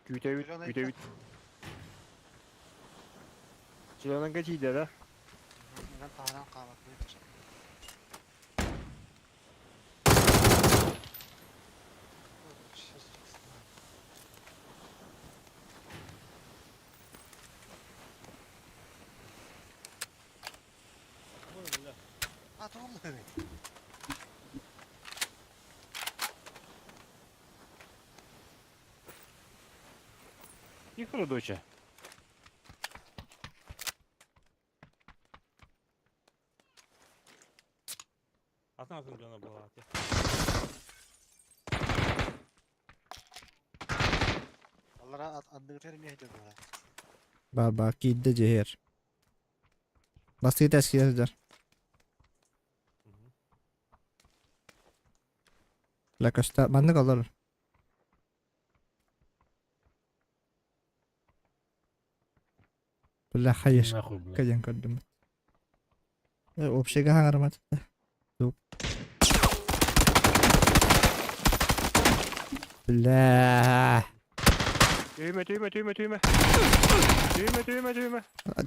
Күүтэбит, Зеленый күүтэбит. Зеленайга тиийдэ да? Онон таһынан хаалар. А, тугум Тихо, доча. Атын атын дьоно буолааты. Аллара андыгытар эмиэ дьон буолар. Баар-баар киирдэ дьиһэр. Бастыы тэскиэ сылдьар. Бля көстө маннык олорор. Бля хайышка Нахуй, блядь. диэн көрдүм. Общага хаҥарымат. Бля. Түймэ, түймэ, түймэ, түймэ. Түймэ, түймэ, түймэ.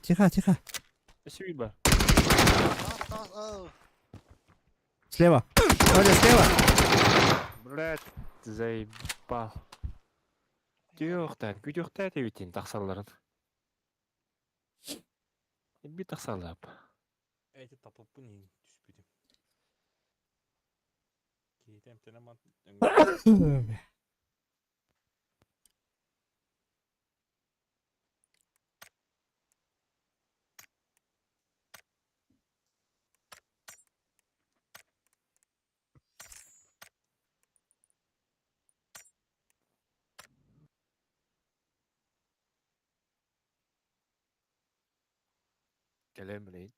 Тихо, тихо. Спасибо. Слева. Оля, слева. Блядь, заебал. Түөхтэн, күтүөхтээ эбитин тахсалларын. Эбби тахсаллап. Эти тапыппын иһин түспүтүм. Киһитэ эмтэнэ ман Кэлэн билейин.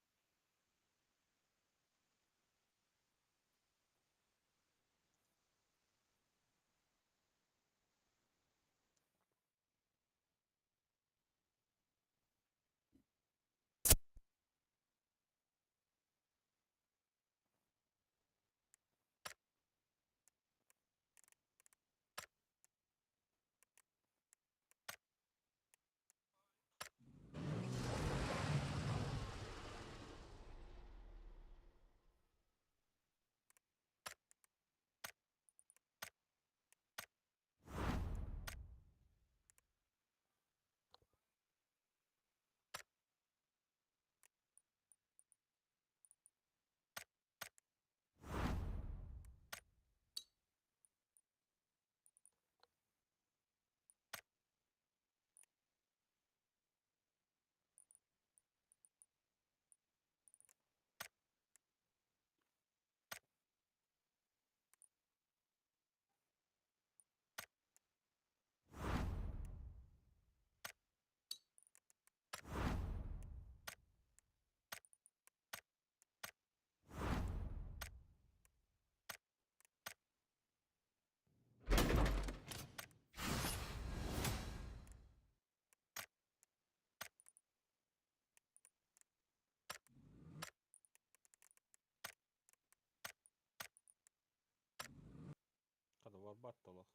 Хата барбат толох.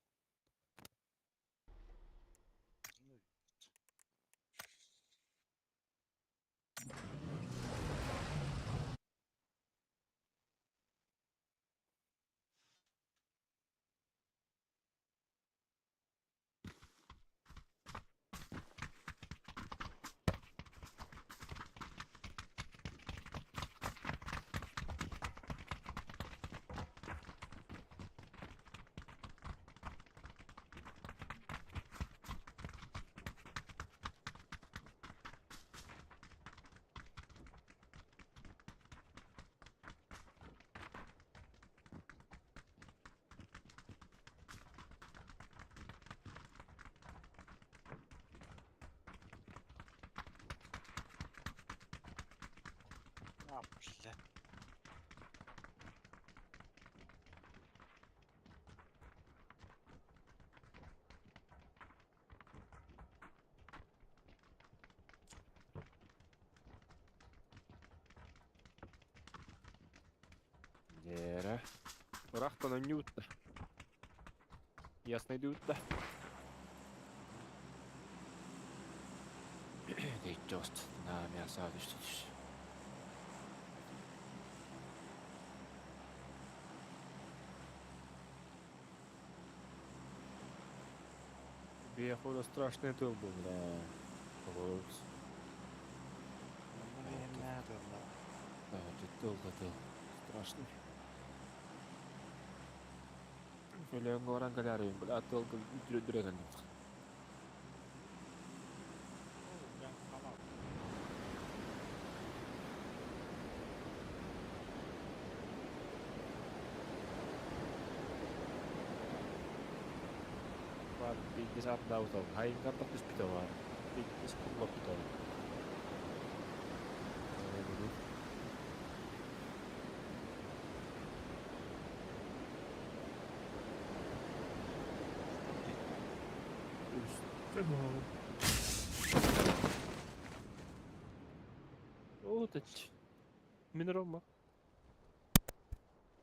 Ne yapmış lan? Дьээрэ. Ырахтан өнньүбүттэр. Яснайдыбыт да. Тэйчост на мясо түс. Бехула страшный тыл был. Да. Вот. Да, это тыл, да тыл. Страшный. Өлөҥ оран галярыйым, бля, тылга үтүрү. Бар, биздес ардабытал. Хайын картак түспүтэ бар. Биздес куллап бүтэ. О, тач. Мин Рома.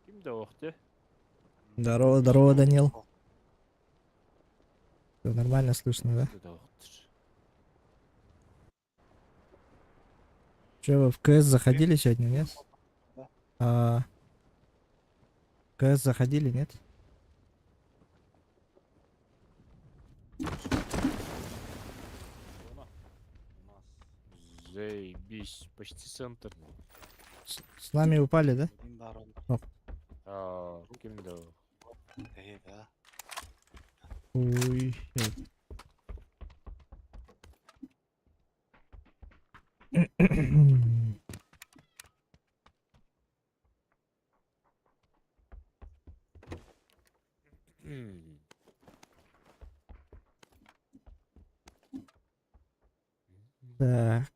Ким да охте? Здорово, здорово, Данил. Всё нормально слышно, да? Да охтыр. Че, вы в КС заходили сегодня, нет? Да. А, в КС заходили, нет? Зона. У нас. Заебись, почти центр. С нами упали, да? А, ким да Ой. Так.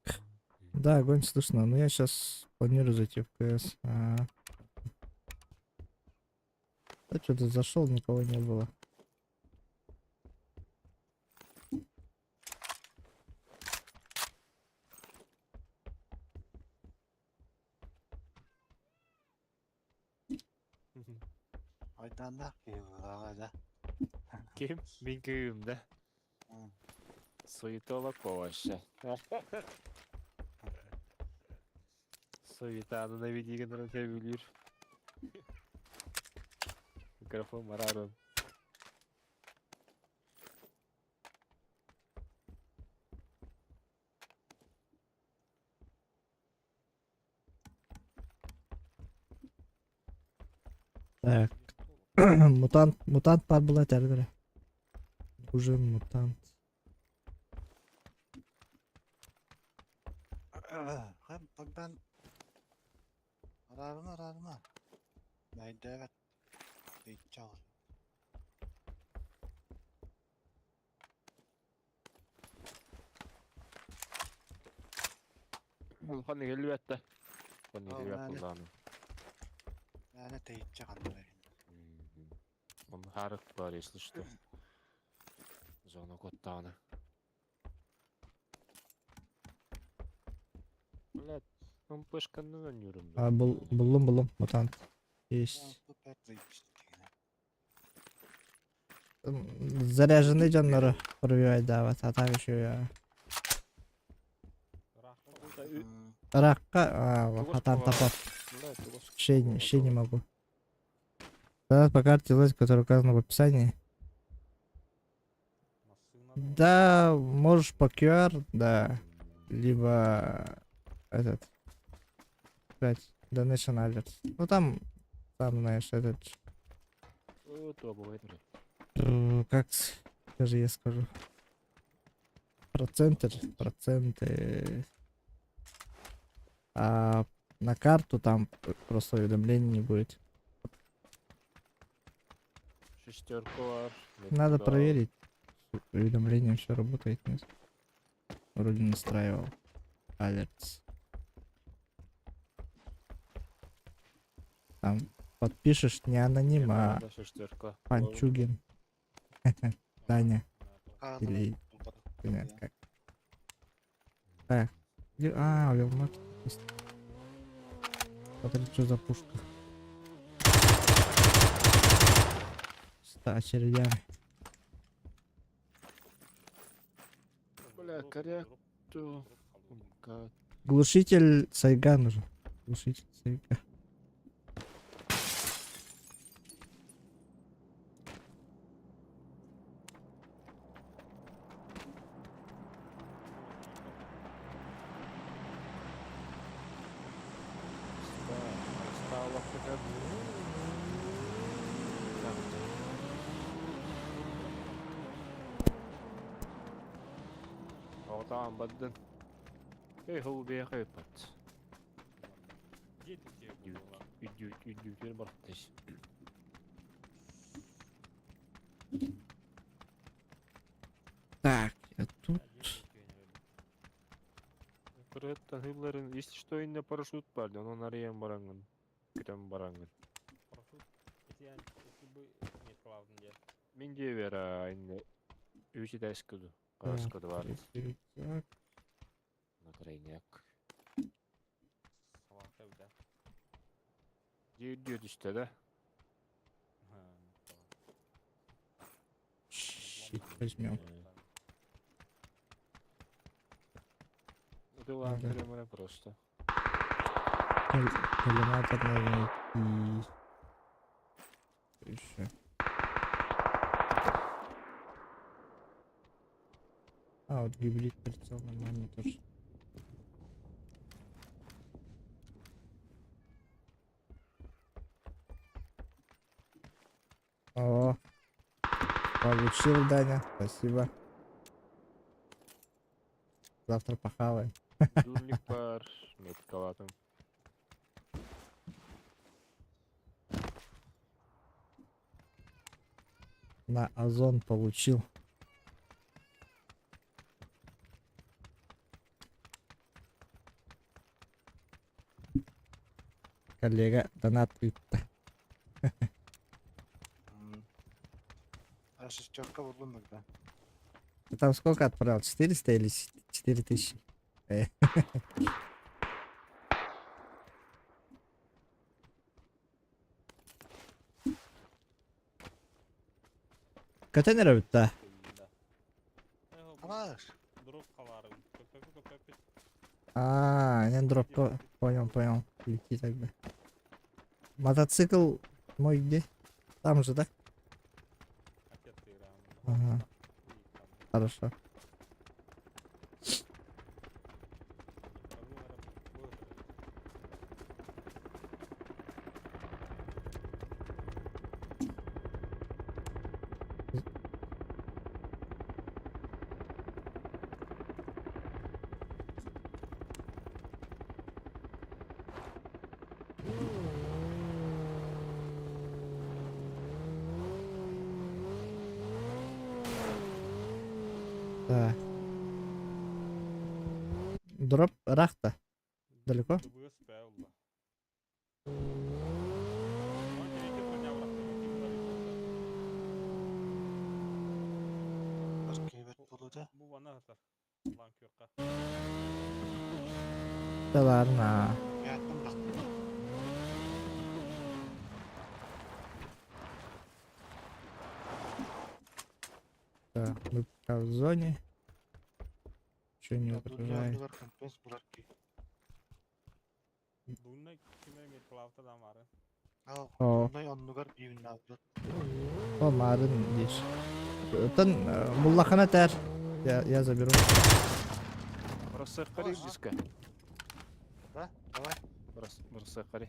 Да, огонь слышно. Но я сейчас планирую зайти в КС. А. Да что-то зашел, никого не было. Ким? Мин кыым, да? Суетолог вообще. Суетаны наведиген ротабилир. Микрофон марарон. Так. Мутант, мутант бар была тәрдірі. Уже мутант. Ben ararına ararına. Evet. Улахан элбетте. Оны элбет булланы. Мәне тейче канды. Он харык бар, если что. Зона коттаны. Блядь, он пышканы ойнуурум. А, был, буллум, буллум, мутант. Есть. Заряженный дьоннору пробивать, да, вот, а так еще я. Ракка, а, хатан тапап. Вообще не могу. Донат по карте лазь, которая указана в описании. Да, можешь по QR, да. Либо этот. Опять, Donation Alert. Ну там, сам знаешь, этот. Как, скажи, я скажу. Проценты, проценты. А на карту там просто уведомлений не будет. Шестерку. Надо проверить. Уведомление все работает, нет? Вроде настраивал. Алертс. Там подпишешь не аноним, а Панчугин. Таня. Или нет, как. Так. А, Велмарт. Смотри, что за пушка. С очередями. Бля, коряк. Что? God. Глушитель Сайга нужен. Глушитель Сайга. Оҕотоон бардын. Эй, хол бэйэхэ ыппат. Үдүүтүр барттыс. Так, я тут. Кырыттан хылларын, если что, инне парашют бар, онон арыйан бараҥҥын. Көтөн бараҥҥын. Парашют, если бы не плавно где. Мин диэбэр инне үс этээскэ хараскы бар. Рюкзак. На крайняк. Салата да. Дьиэ үрдүө түстэ да. Щит возьмем. Ытылаан Да. көрөм эрэ просто. Коллиматор надо найти. Еще. А, вот гибрид прицел нормально тоже. О, получил, Даня, спасибо. Завтра похаваем. Дурник бар, меткалатым. На Озон получил. Коллега, донат ыытта. А шестерка буллум да. Ты там сколько отправил? 400 или 4000? Көтөн эрэ да. Алаш. Дроп халары. Көпөпү көпөпү. А, не дропка. Понял, понял. Лети тогда. Мотоцикл мой где? Там же, да? Ага. Хорошо. Да. Дроп рахта. Далеко? Да ладно. Да, мы пока в зоне. Ничего не угрожает. О. О, марын здесь. Тан буллахана тэр. Я заберу. Бырасыаххарый диска. Да? Давай. Бырасыаххарый.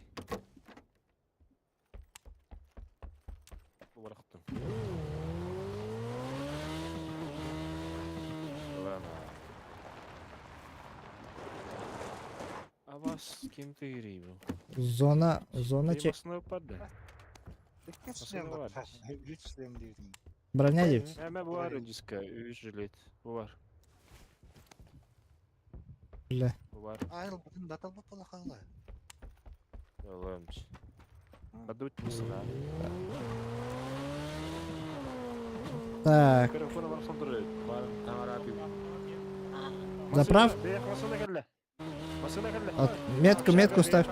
Бырахтым. Ладно. А вас кем ты рибил? Зона, зона че... Масына падды. Броня есть? Әмә бар диска, үш жилет. Бу бар. Бля. Бу бар. Айыл бүтүн датал бу халла. Ялымч. Бадут масына. Так, Көрө бар сондыр. Бар тамара бил. Заправ? Масына келле. Масына келле. Метку, метку ставь.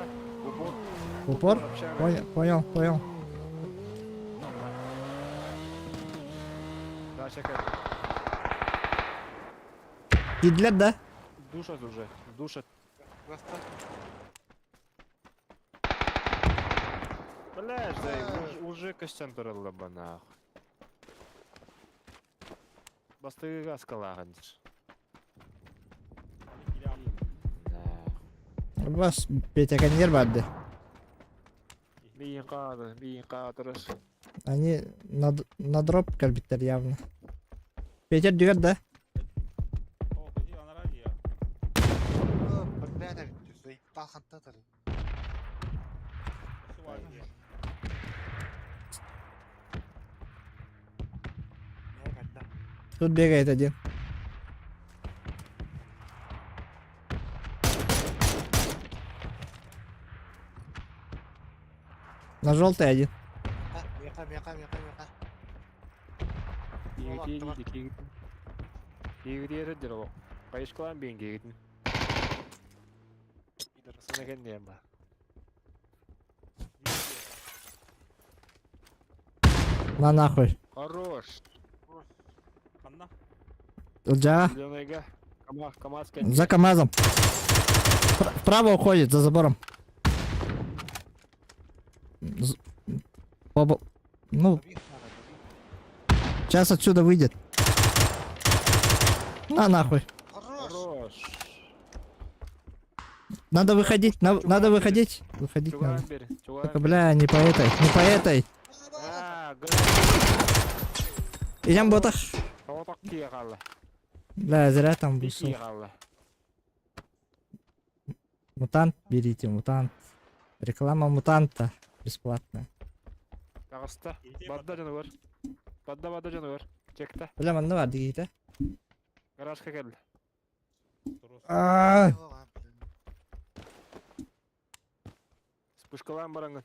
Упор? Понял, понял, понял. Да, чекай. Кидлет, да? Душат уже, душат. Просто Бля, ждай, уже костян туралла ба нахуй. Бастыгы гаскалааҕын дир. Нахуй. Бас Петя барды. Миин хаада, миин хаатырас. Они на дроп кэлбиттэр явно. Петя дүгэр да? Тут бегает один. На желтый один. На нахуй. Хорош. Джа. За КамАЗом. Вправо уходит, за забором. Оба... Ну, сейчас отсюда выйдет. На нахуй. Хорош. Надо выходить, надо выходить. Выходить надо. Только, бля, не по этой, не по этой. Идем ботах. Бля, зря там вышел. Мутант берите, мутант. Реклама мутанта бесплатная. Таҕыста. Бадда дьонугар. Бадда бадда дьонугар. Чекта. Бля, манна бар дигита. Гаражка кэллэ. А, Вспышкалаан бараҥҥын.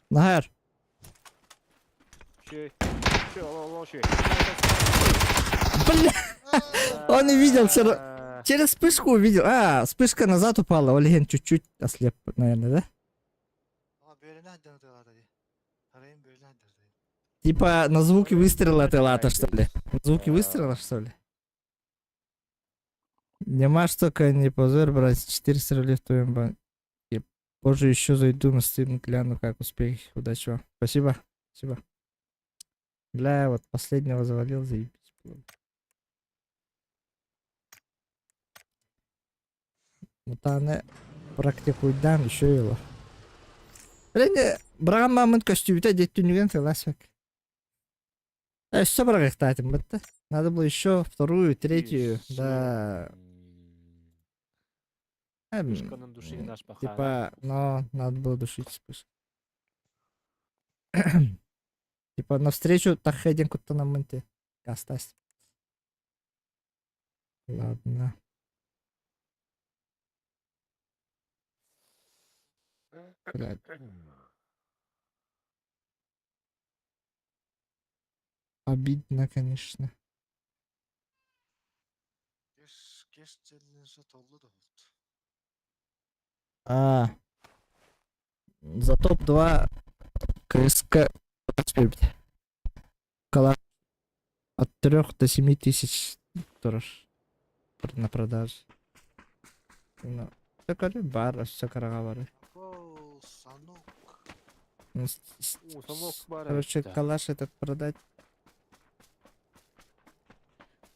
Нахер. Үчүгэй. Үчүгэй, олох үчүгэй. Бля, он увидел все равно. Через вспышку увидел. А, вспышка назад упала. Олеген чуть-чуть ослеп, наверное, да? Типа на звуки выстрела ты лата, что ли? На звуки выстрела, что ли? Нема только не позор брать 400 рублей в твоем банке. Позже еще зайду на стрим, гляну, как успехи. Удачи вам. Спасибо. Спасибо. Бля, вот последнего завалил, заебись. было. Мутаны практикуйдан еще его. Бля, брагам мамын костюмта деттүнүген тыласвек. Все брагахтатим, бытта. Надо было еще вторую, третью, да. Типа, но надо было душить вспышку. Типа навстречу тахедин кутта намынте. Кастась. Ладно. Блядь. Обидно, конечно. А, за топ-2 КСК от 3 до 7 тысяч тоже на продаже. Ну, все бар, все карага Ну, короче, калаш этот продать.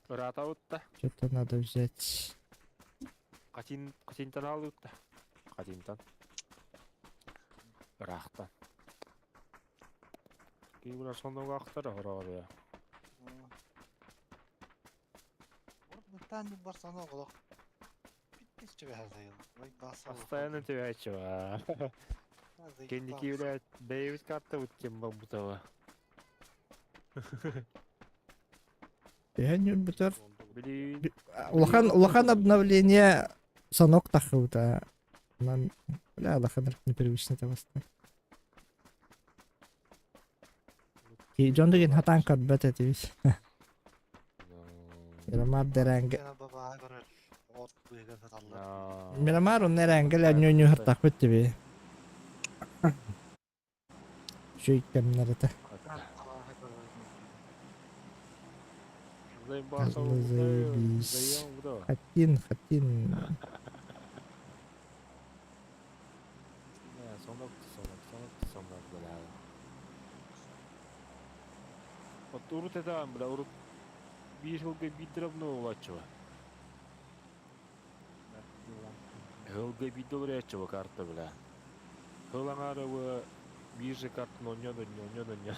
Что-то надо взять. Хатинтан алытта. Хатинтан. Рахтан. Кейбір сонуға ақтар horor Постоянно тебя чего. Кендики, блядь, Дэвид карта вот тем бабутова. Я не бутер. Блин. Улахан, улахан обновление санок тахыута. Нам, бля, улахан непривычно это восстановить. И Джон деген хатан көрбөт этибис. Мирамар дерэнге. Мирамар он нерэнге ньоню хартахпыт тебе. Шүй кемнерete. Козлы заебись. Хатин, хатин. Вот урут это, бля, урут биир сылга биир равно улааччыба. Сылга биирдэ уларыйааччыба карта, бля. Сыл аҥаара биир же картаны онньоон онньоон онньоон.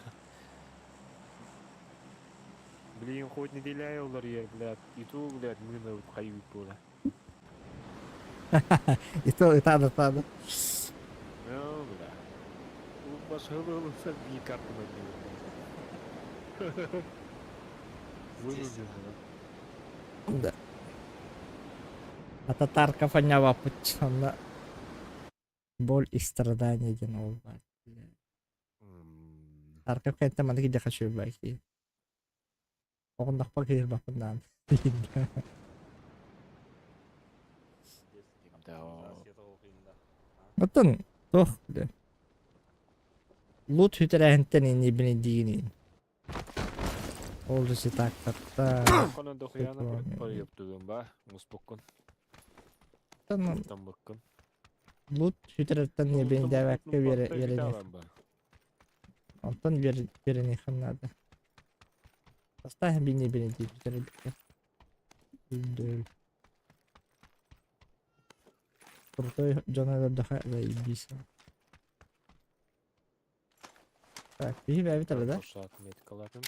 Блин, хоть неделя уларыйар, блядь, и то, блядь, мына хайыыбыт буола. И то, и та да, та да. Ну, бля. Башылылса биир картаны онньоон. Вынужден. Да. А татарка фанява пуччанна. Боль и страдания диэн ол баар. Тарков кэнтэ маннык идэ хочу баки. Оҕоннохпо киирбаппын даан. Оттон туох лут сүтэрээһинтэн иннибин диигин. Ол же так так. Конон дохуяна парыйыптыгын ба, муспуккун. Тамбыккын. Лут сүтэрэртэн небин дээбэккэ үөрэниэх. Онтон үөрэниэххин наада. Бастаан биир небини дии сүтэрэрбиккэ. Үрдүл. Крутой дьоно өлөрдөхө заебись. Так, биһи бэйэбит эрэ да? Меткалатым.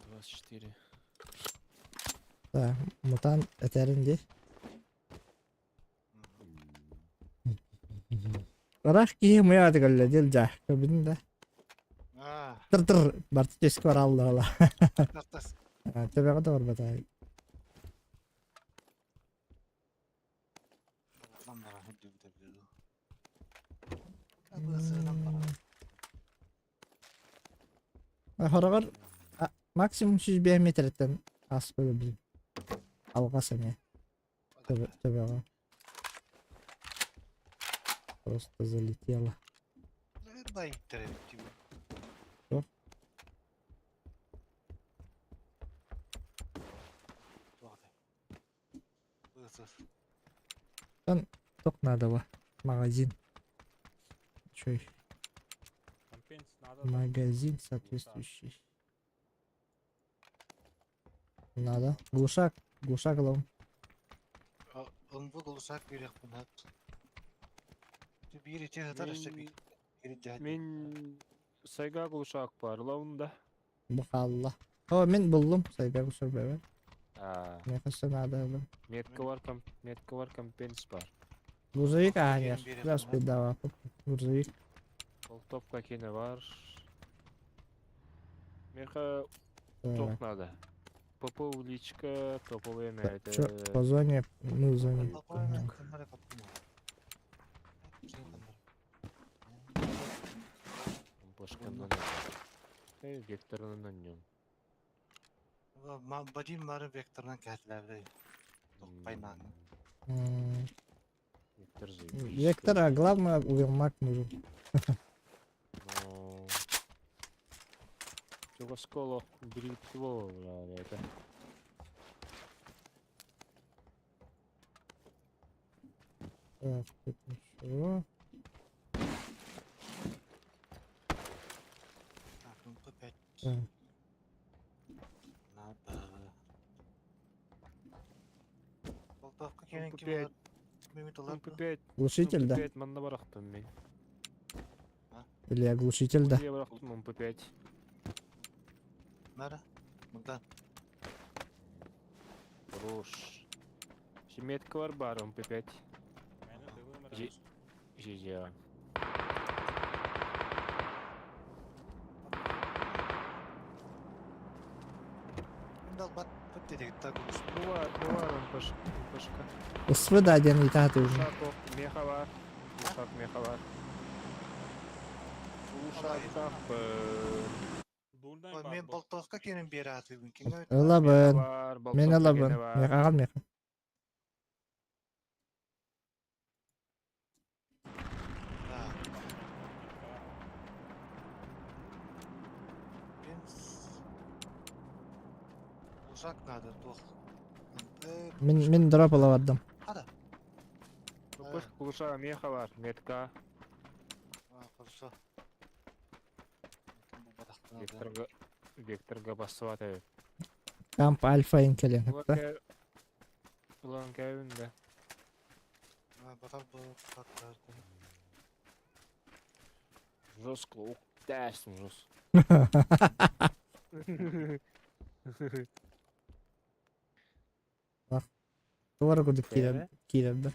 24. Так, мутант этэрин дии. Ыраах киһи муйааты кэллэ дил дьаа көрбүтүн да. Тыр тыр барты түскэ бараллала. Төбөҕө да барбата. Хороҕор максимум 105 метртэн ааспыт билим. Алҕас эмиэ. Төбөҕө. Просто залетела. Что? Там только надо во. Магазин. Чё Магазин соответствующий. Надо. Глушак. Глушак ылабын. Ылбыт глушак биэриэхпин сөп. Биир ити сытар өссө биир Мин сайга глушак бар ылабын да. Бу хаалла. О, мин буллум. Сайга глушак бэбэ. Миэхэ өссө наада ылым. Метка бар, метка бар, компенс бар. Грузовик аанньар. Раз передавал. Грузовик. Толтовка киэнэ бар. Миэхэ туох надо? ПП уличка, топовая мээте. Чё, по зоне, ну, зоне. Башканан. Векторынан анньон. Бадим бары векторынан кэһэтилээбит пайнаан. Вектор заебись. Вектор, а главное, уилмак нужен. Но... Чугасколо бритво, бля, это. Так, тут ничего. Так, ну опять. Так. Надо. Болтовка кэлэн ким МП5. ылар? Глушитель, да? МП5 манна барахтым мин. Или оглушитель, да? Я барахтым МП5. Нара? Мында. Хорош. Метка бар бар МП5. Жи. Бува, МПшка. СВ да, диэн ыйтааты уже. Меха бар. Глушак меха бар. Глушак Мен болтовка кенен биэрээтибин. Ылабын. Мен ылабын. Меха аҕал меха. Глушак надо, туох. Мин, мин дроп ыла бардым. Хада. Пусть глуша меха бар, метка. Хорошо. Векторга, векторга бассыбат эбит. Камп альфа инкелен. Да? Улан кәвин да. Батар bu patlardı. Жестко, ух, тәсін жестко. Туара курдук киирэр киирэр да.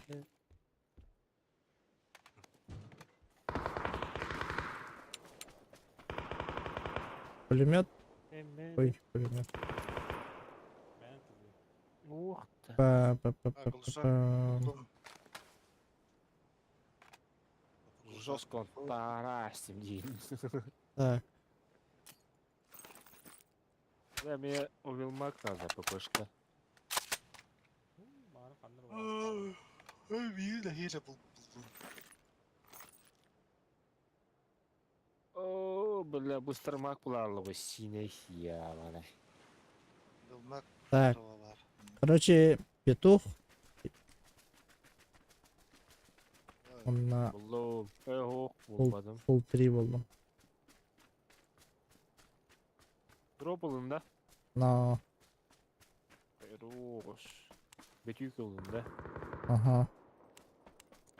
Пулемет. Ой, пулемет. Ух ты. Па па па па па па. Жестко он тарасим день. Так, Да, мне увелмак надо ППшка. Биир да хире бул булдум. О, бля, быстро мак буларлы сине хиявана. Билмак так. бар. Короче, петух. Он на Буллу, эхо, Фул, булбадым. фул 3 болдум. Дроп булдum да? Но, Хорош. Бетюк булдum да? ага.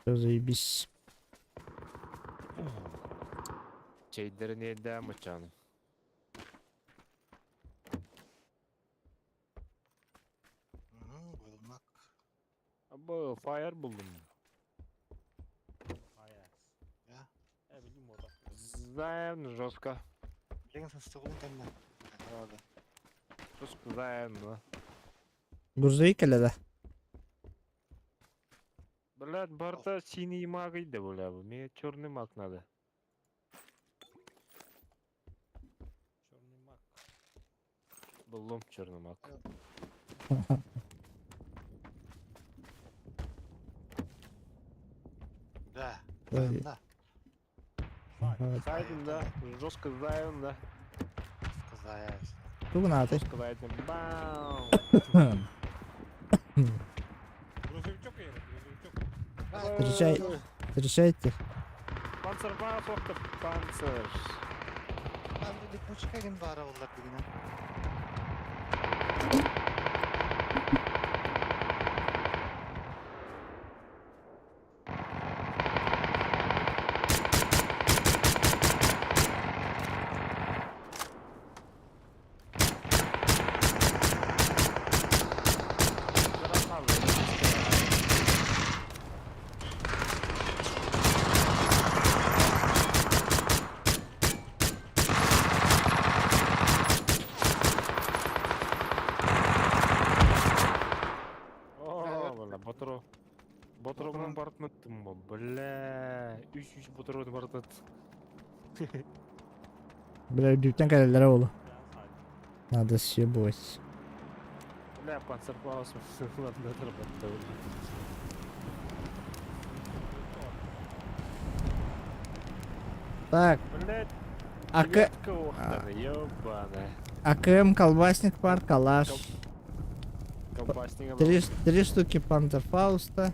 Все, заебись. Чейдерин едә мычаны. Билмак. Абы, фаер булдum. Я. Знаем жестко. Билген састыгын кэннэ. Правда. Жестко знаем, да. Грузовик эле да? Блядь, барда синий маг иде, бля. Мне черный маг надо. Черный маг. Булдум черный маг. Да. Ой. Да. Ага. Зайдем, да. Жестко зайдем, да. Сказаешь. Тугнатый. Жестко зайдем. Бау. Грузовичок едет, грузовичок. Встречай. Встречайте. Панцер баф, панцер. Ben de липучка бара олар дегене. О, бля, ботро. Ботробун бартмыттым, бля. Үч үч ботробун бартмыт. Бля, дүүтэн кэлэллэрэ буолуо. Надо съебывать. Бля, панцерфауст. Ладно, отработал. Так, Блядь, АК... девятка охтана, ёбаная. АКМ, колбасник пар, калаш. Колбасник. Три штуки Пантерфауста.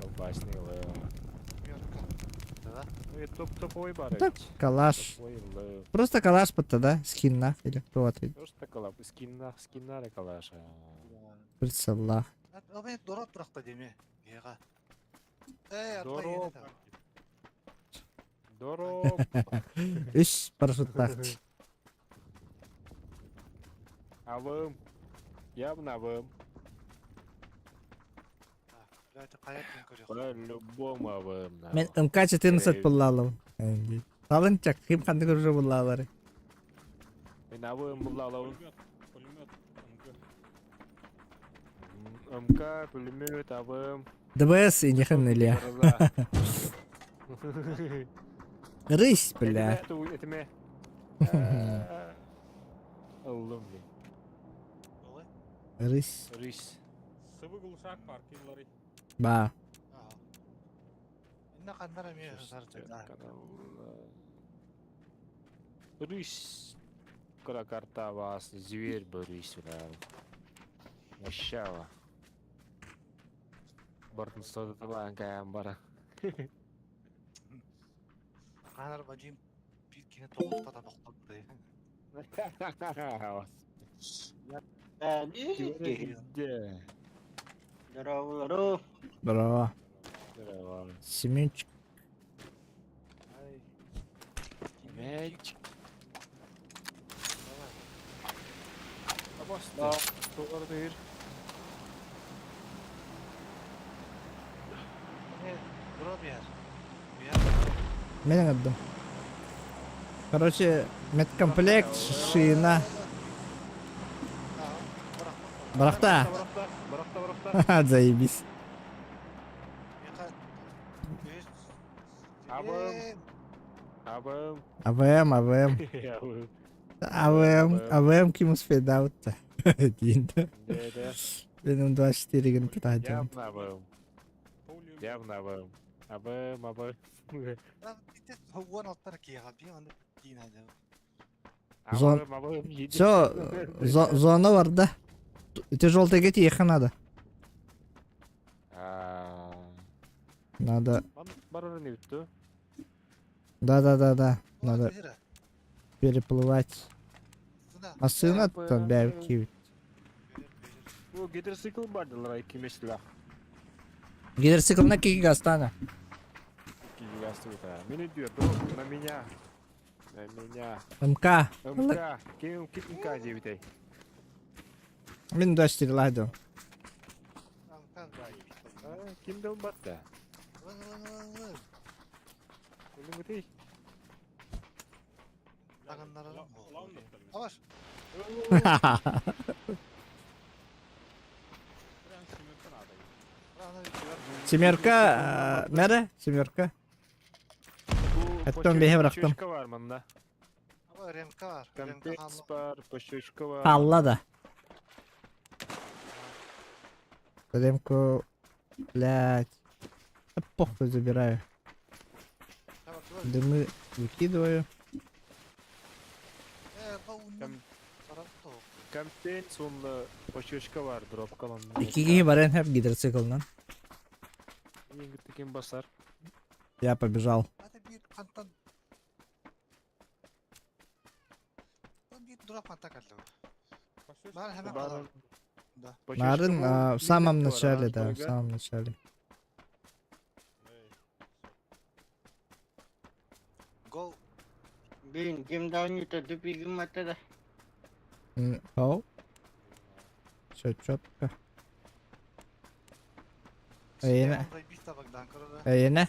Колбасник, лэ. Да? Ну и топ топовый бар. Так, калаш. Топовый, лэ. Просто калаш под да? Скин на или кто ответит? Просто калап, скинна, скинна калаша. Прицеллах. Ал мен дорап тұрақта деме. Еға. Эй, Дороп. Дороп. Үс парашюттаах. Авым. Явно авым. По-любому авым. Мен МК-14 буллалым. Салынчак, ким ханды көрүрө буллалары. Мен авым буллалым. Пулемет, пулемет, МГ. МК, пулемет, авым. ДБС и нехен Илья. Рысь, бля. Это ме. Аллам, блин. Рысь. Рысь. Сыбы глушак бар, киллары. Ба. Инна қандар ме саржа. Рысь кыра картабаас зверь бырысь бля. Мощава. Бартын содуталаан кайан бара. Хаанар бадьыым биир киһи тоҕуста табахтар Где? Здорово. Здорово. Здорово. Семенчик. Мячик. Абасты. Тоҕор Мен ыҥырдым. Короче, медкомплект, шина. Бырахта. Бырахта, бырахта. Заебись. Абым. Абым. АВМ, АВМ. Абым. АВМ, АВМ ким успеет Дин. Да, да. Менің 24 гын тратим. Явно абым. Явно абым. Абым, абым. Зон- Абым, абым. Еди. Все, зона бар да. Ити желтый тиехе надо. А, Надо. Бар не бүтті. Да-да-да-да. Надо переплывать. Машина там бәйки. Бу гидроцикл бар дылар кемешлер. Гидроцикл на Киргизстана. Киргизстана. Мені дүйер, на меня. На меня. МК. МК. Ким ким МК дебитей. Мен 24 ладу. Ким дыл батты? Өлүңүтей. Семерка, нере? Семерка. Аттон бейhe bıraktım. Пощечка бар мында. Контекст бар, пощечка бар. Алла да. Ремку, блядь. Да похуй забираю. Дымы выкидываю. Контекст онда пощечка бар, дропка мында. Икиге барен хеп гидроциклынан. Ең ким басар. Я побежал. Нарын в самом начале, да, в самом начале. Go. Блин, кем давнито тупигим это Оу. Все четко. Эйне. Эйне.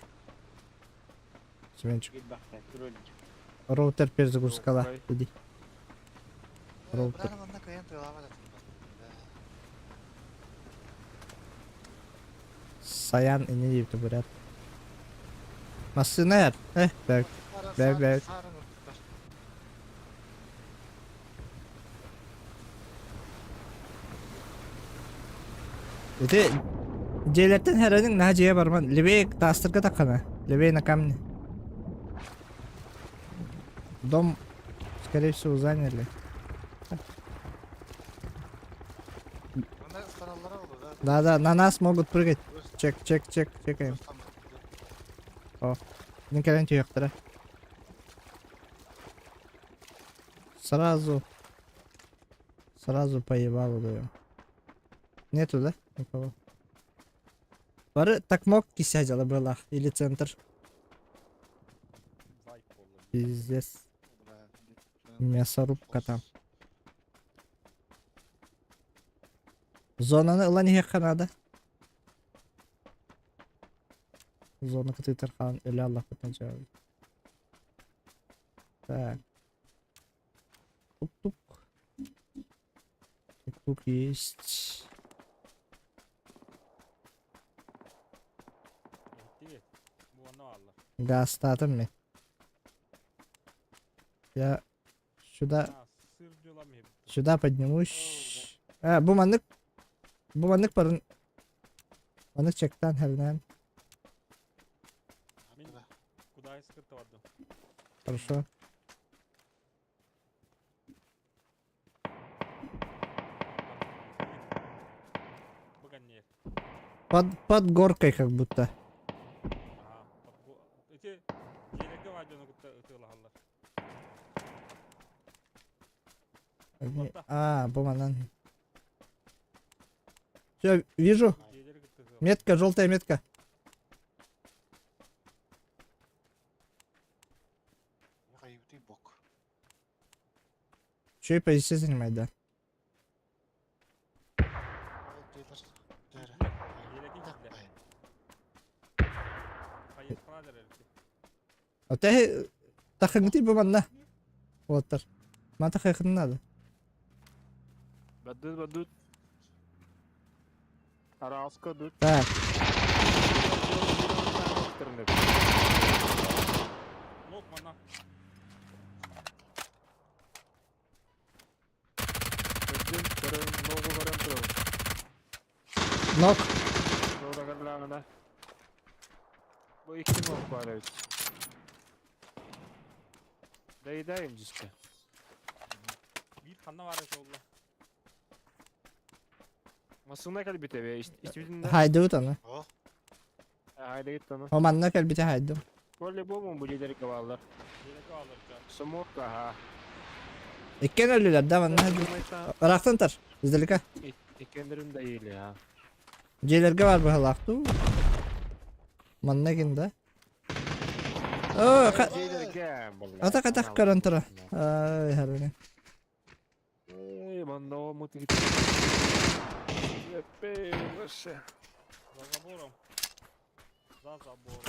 Семенчик. Роутер перезагрузкала. Иди. Роутер. Саян и не deyip брат. Машина. Так. Бәк, бәк. Это Делеттен хәрәнең наҗия барман. Левее тастырга такана. Левее на камне. Дом, скорее всего, заняли. Да-да, на нас могут прыгать. Чек, чек, чек, чекаем. О, не кэлэн түйэхтэрэ. Сразу. Сразу поебалу даем. Нету, да? Никого. Бары так мог кисядила была. Или центр. Пиздец. Мясорубка там. Зонаны ылан иһиэххэ надо. Зона кытыытар хаан өлө аллахпытына дьаабыт. Так. Тук-тук. Тук-тук есть. Гаастаатым мин. Я сюда сюда поднимусь. А, бу маннык бу маннык барын маннык чектан хәрнән. Хорошо. Под, под горкой как будто. Аха, ити дьиэлэргэ баар дьону кытта ытыалаһаллар. А, бу манан. Все, вижу. Метка, желтая метка. Че и позиция занимает, да? А тахыҥытый бу манна. Уолаттар. Мана тахыахын надо. Баддыт, баддыт. Араска дут. Так. Лок манна. Нок. Бу икки нок баар эбит. Доедаем диска. Биир ханна баар эбит буолла? Массыына кэлбитэ бе, истибитин да? Хайдыбыт аны. О, Хайдыгыт аны. О манна кэлбитэ хайдым. По-любому бу дьиэлэргэ бааллар. Дьиэлэргэ бааллар Сумурка, аха. Иккен өллүлэр да манна Ыраахтан тар. Издалека. Иккеннерин да иили, ha. Дьиэлэргэ баар быһалаах дуу? Манна кин да? Оо, Дьиэлэргэ буолла. Атах атах көрөн тура. Ай, харбыны. Эй, манна мутик. Вообще. За забором. За забором.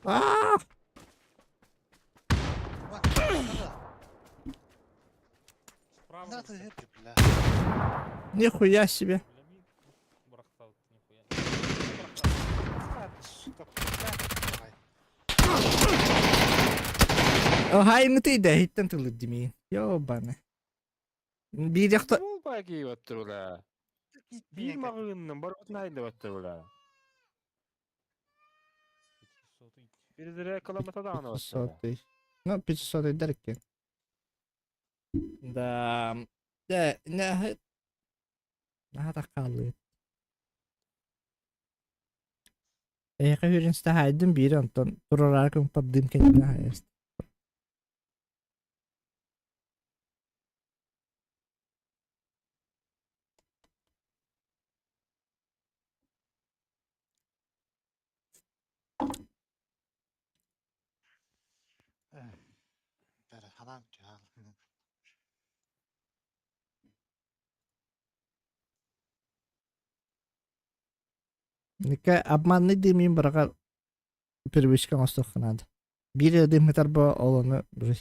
Аа! Справа. Надо это, бля. Нихуя себе. Бля, Сука, бля. Хайыҥытый да иһиттэн тылыр димиин. Ёбаны. Биир яхта... Бу баки баттыла. Биир маҕыыннан барбытын айда баттыла. Бирдere кыламата даҕаны баттыла. 500. Ну, 500 дэрки. Да. Да, не Наһаа хааллыгыт. Эһиэхэ үөрэнситэ хаайдым биири онтон туруораары кымпардыым кэннинэ хаайаст. Ханаам түһээл. Ника обманный дымин быраҕар привычка оҥостуохха наада. Биир дыммытар бо ол ону уже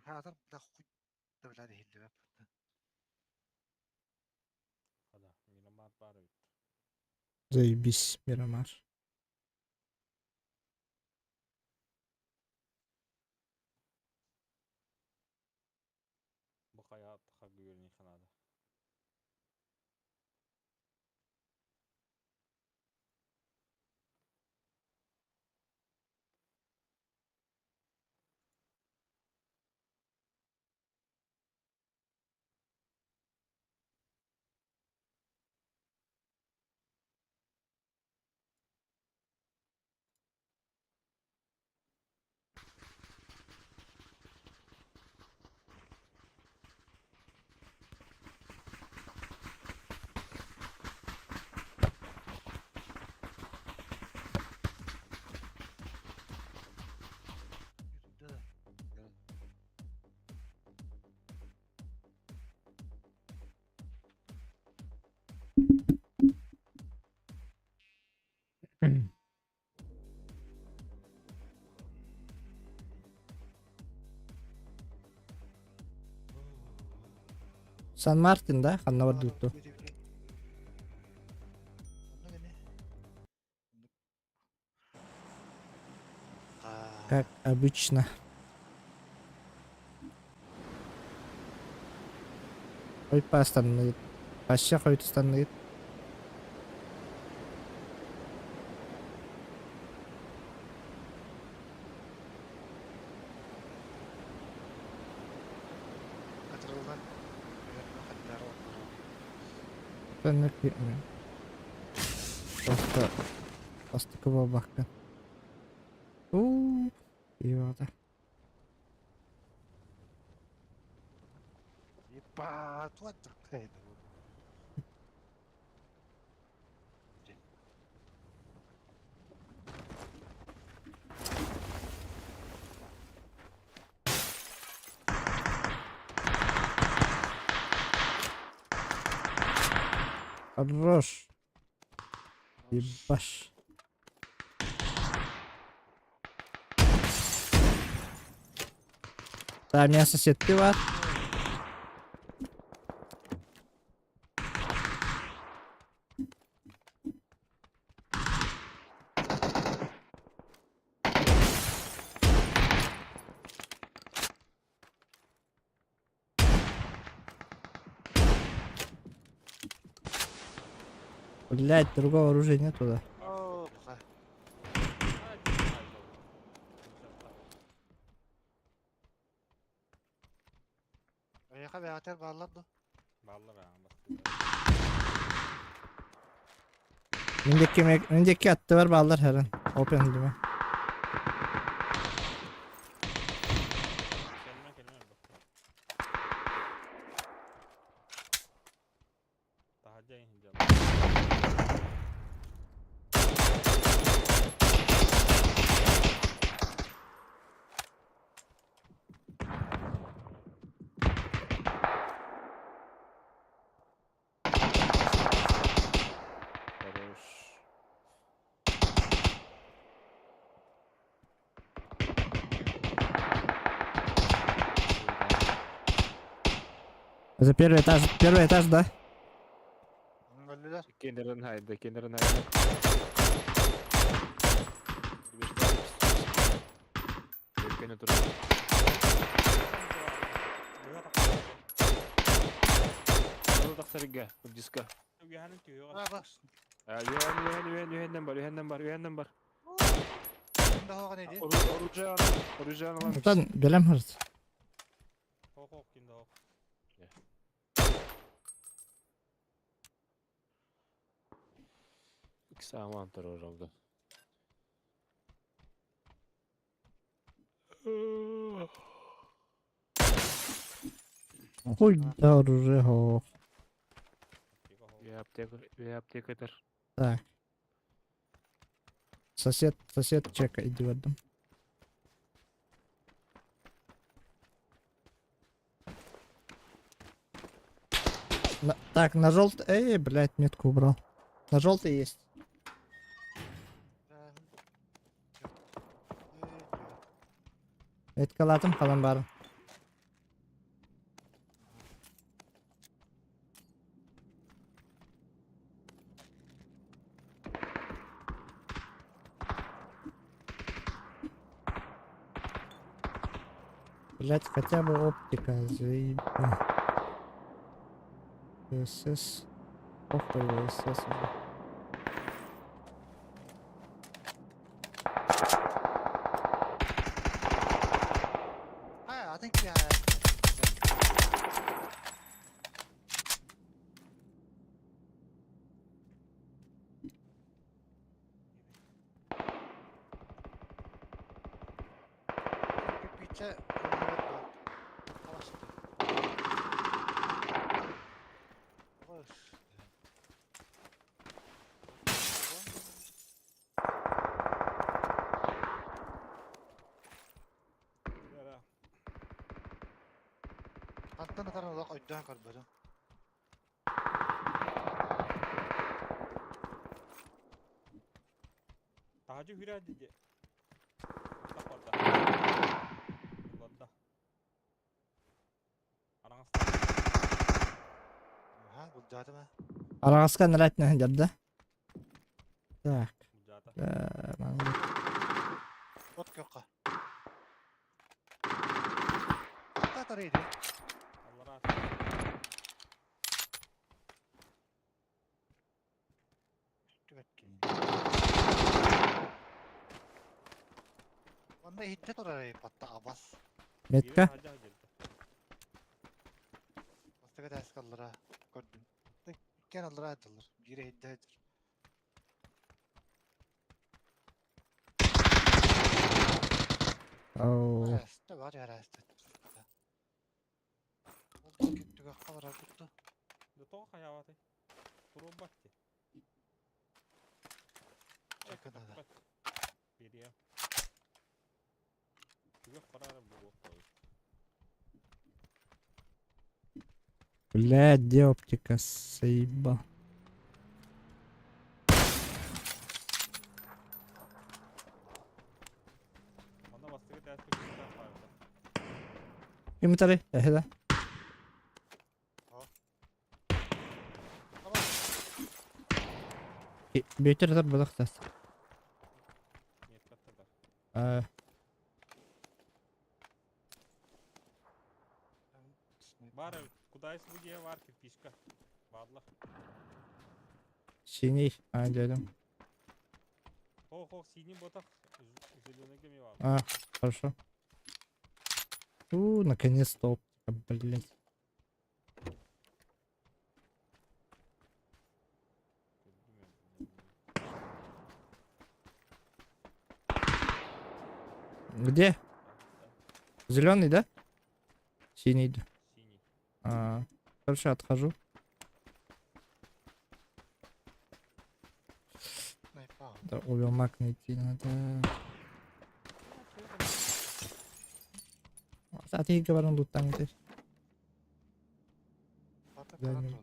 Хаатар бля хуй да бля иһиллибэт. Мирамар баар эбит. Заебись, Мирамар. Бу хайа тахарга үөрэниэххэ наада. Сан Мартин, да? Ханна бардыбыт Как обычно. Ой паастанныгыт. Вообще хойутустанныгыт. Катырыллан Просто бастакы буолбакка. Уу, Ивата. Ебать, what the hell? Хорош. Ебаш. Да, меня сосед пиват. Блять, другого оружия нету, да. Оо, бука. Эйиэхэ бэҕэтэр бааллар дуо? Бааллар аа Мин диэки аттыбар бааллар хәрен. Open диме. Кэлимэ кэлимэ бакка. Таһырдьа иһин Хорош. Это первый этаж, да? Өллүлэр. Кенерин хайда, кенерин хайда. Өркені тұр. Ол тақсарыга, диска. А, бас. Үһен, үһен, үһен, үһеннен бар, үһеннен бар, үһеннен бар. Ким да хоҕон иди. Оружие, оружие алам. Оттон белем хырт. Хоқ ким да хоқ. Икс аман тұр оралды. Хуй да оружие хо. Я аптека, я аптека тұр. Так. Сосед, сосед чека, иди в одном. На, так, на желтый... Эй, блядь, метку убрал. На желтый есть. Меткалатым халан бар. Блять, хотя бы оптика, заебись. СС. Похуй, СС уже. I think yeah. Пиче Аттан атар олох ойдоон көрбөтүм. Таһырдьа хүрэ диди. Таппарда. Буларда. Араҥаста. Аха, булдьаатым аа. Араҕаска нырать да? Так. Булдьаата. От күөххэ. Татар иди. Аллара. Манна иһиттэ турар батта абас. Метка? Бастакы этээскэ аллара көрдүм. Иккиэн аллара сылдьаллар. Биирэ иһирдьэ сылдьар. Оу. Арааста бар арааста. Ол түгэххэ барарбыт да. Да тоҕо хайаабатай? Туруорбат дии. Чэкэ надо. Бириэм. Түгэх бараары буолуох буолуо. Бля, где оптика? Заебал. Манна бастакы этээскэ күүстээх баарда. Ким утары? Эһэ да? Бүөтүр ытар былах тас. Метка да. А, Бар эбит. Кудайс бу дьиэ бар кирпичка. Бааллар. Синий. А, дядям. Хо-хо, синий ботах. Зеленый кеме бар. А, хорошо. У, наконец-то оптика, блять. Где? Зеленый, да? Синий. Да. Синий. А, хорошо, отхожу. Да, уелмак найти надо. А ты говорил, тут там ты. Да, не.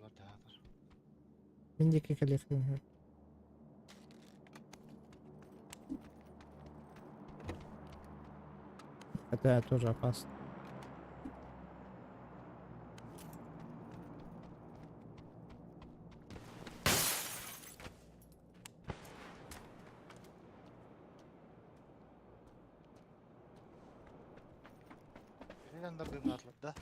Миндики коллег. Хотя тоже опасно. Да?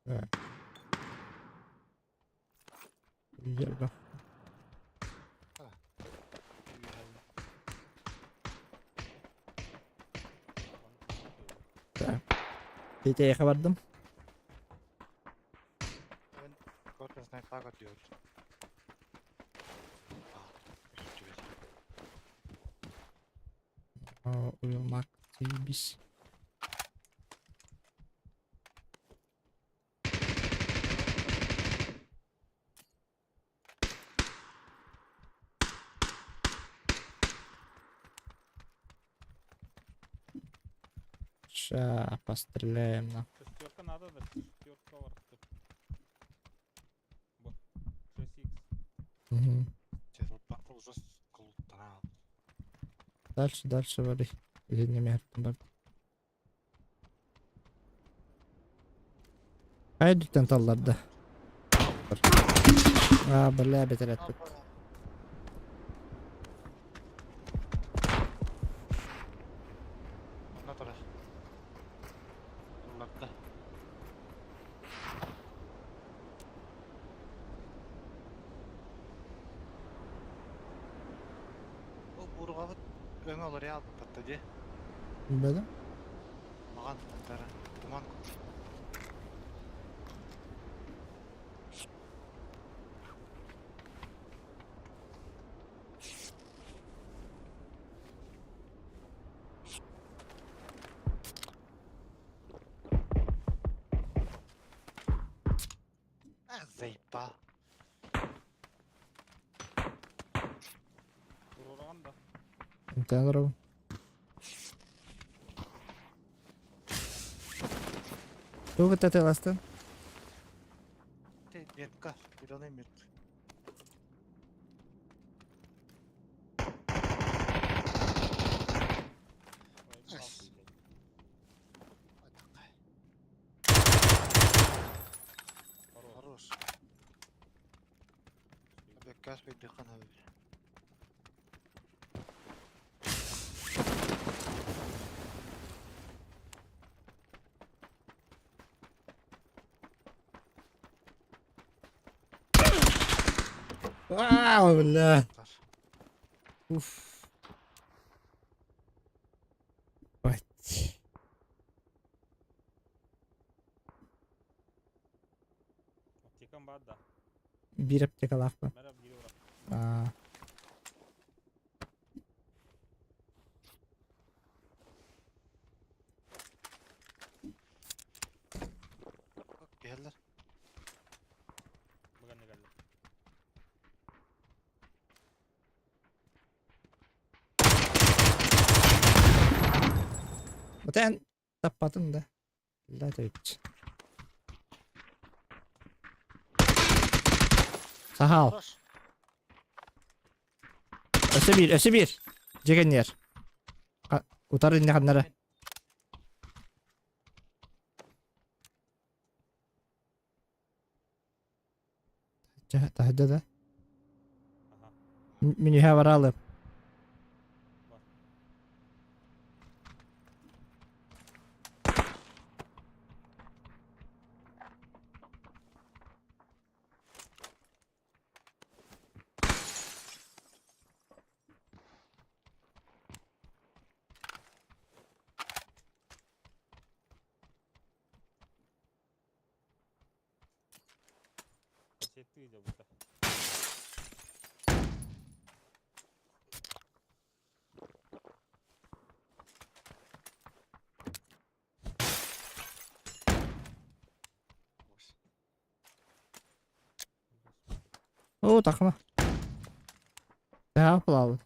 Так. Еба. Так. Петя, я бардым. Уйулмак, заебись. Ща постреляем на. Шестерка надо, да, шестерка бар. Бу. 6х. Угу. Дальше, дальше вали. Или не мертв бар. Хайды тенталларда. А, бля, бетер этпит. Беда? Заебал. Туруоран да. Интенров. Тугу тетеластын? Метка, зеленый метка. Хорош. Беккас бейдихан хабир. Аа, бля. Уф. Бать. Аптекам баар да. Биир аптекалаахпын. Мэр биир ура. Аа. Кэллэр. Быганна кэллэ. Вот эн таппатын да. Бля, төйүч. Сахал. Хорош. Өссө биир, өссө биир. Дьэгэннэр. Утары инне ханнара. Таһырдьа да. Мин үһэ бараалым. Сеттии дьабыта. Оо, тахма. Тэһэ плавает.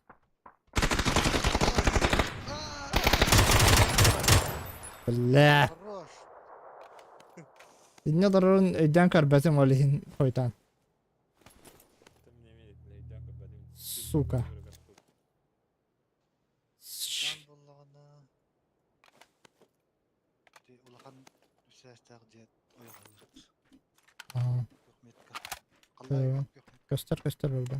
Бля. Хорош. Инньэ олорорун өйдөөн көрбөтүм ол иһин хойутаан. Сука. Дан буллаҕына ити улахан сээстээх дьиэ ойоҕолуур. Аа, Күөх Халлаан күөх Көстөр көстөр буолда.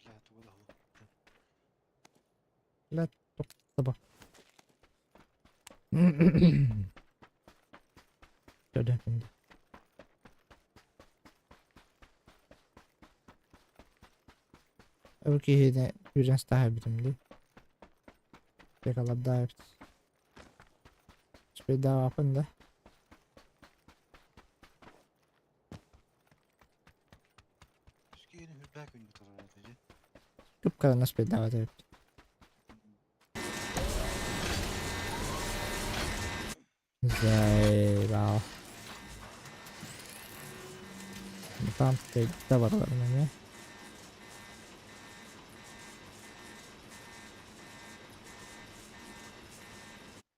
Бля, тугу да Бля, таба. Төрдөн Öbür киһини үүрэн таһайбытым дии. Текалардаабыт. Спейдаабаппын да. Үскиини хүрбээ күн турар этэ Кып-кыранас спейдаабат эбит. Заебал. Там да баралар эмиэ.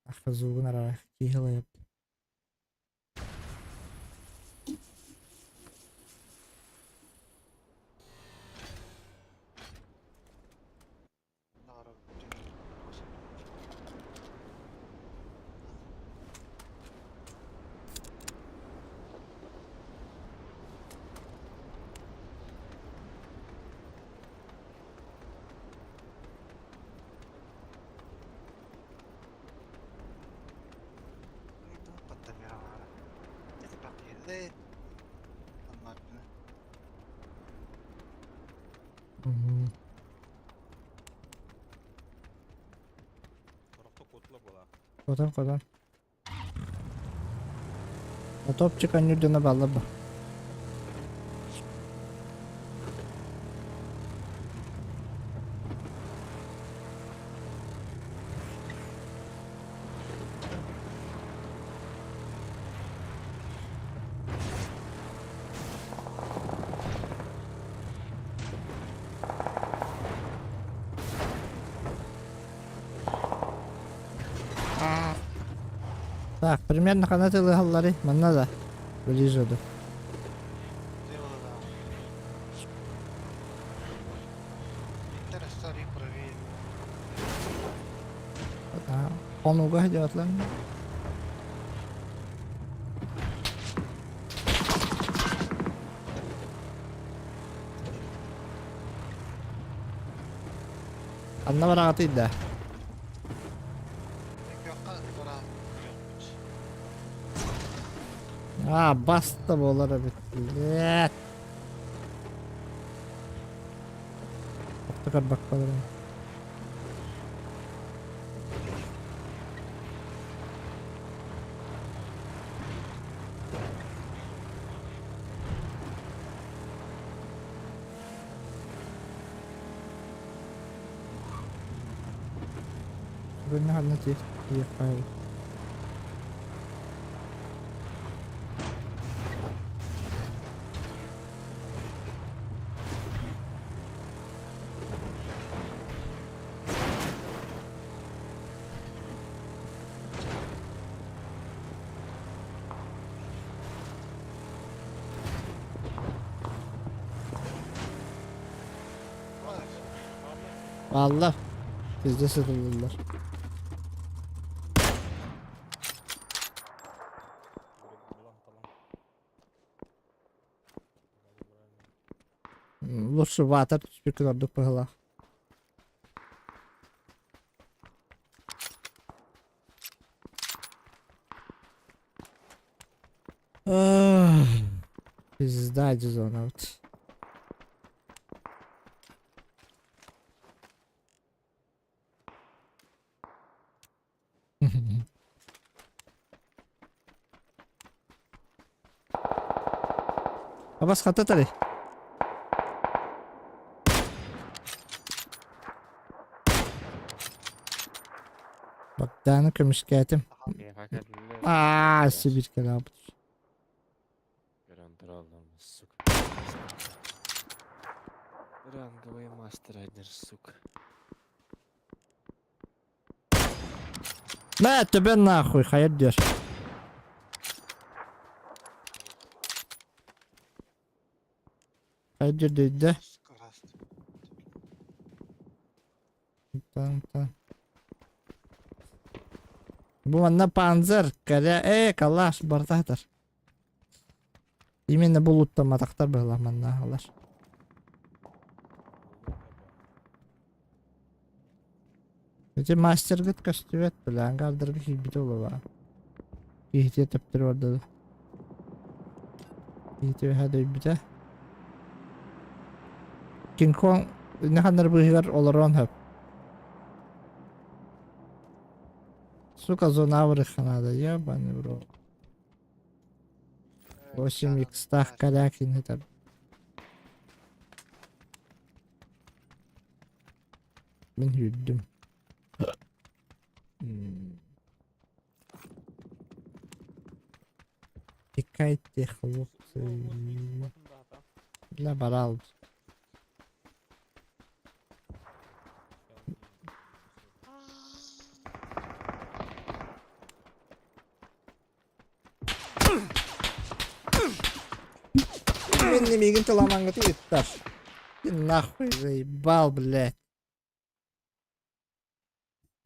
Ахазугун арара киһилайып. Хотон хотон. Топчик анньыр дьоно бааллар ба. Так, примерно хана тылыһаллары манна да ближе да. Хонууга сылдьыбатлар. Ханна бараҕытый да? Аа, баста буолар эбит. Блядь. Охто көрбөккө олорон. Бүгүн ханна тиийиэххэ Valla bizde satılırlar. Лучше ватер түспүккүн ордук быһылаах. Пизда зона вот. Абас хата тали. Богданы көмүскээтим. Аа, Сибирь кэлээбит. Сука. Ранговый мастер сука. На тебе нахуй, хайыр диэр. Хайыр диэр дөйдө. Бу манна панзер, кэрэ, ээ, калаш, бартаатар. Именно бу луттамматахтар быһылаах манна алар. Ити мастергыт көстүбэт бile, ангардарга киирбитэ буолуо. Киһитиэ төптөрү барда да. Киһити үһэ дөйбүтэ. Кинг-Конг иннэ быыһыгар олоруон сөп. Сука, зона надо, ебаный в рот. 8 икстах Корякин это. Мин үрдүм. Тикайте, хлопцы. Для барал. Мин мигин тыламаңгыты ыттар. Ты нахуй заебал, блядь.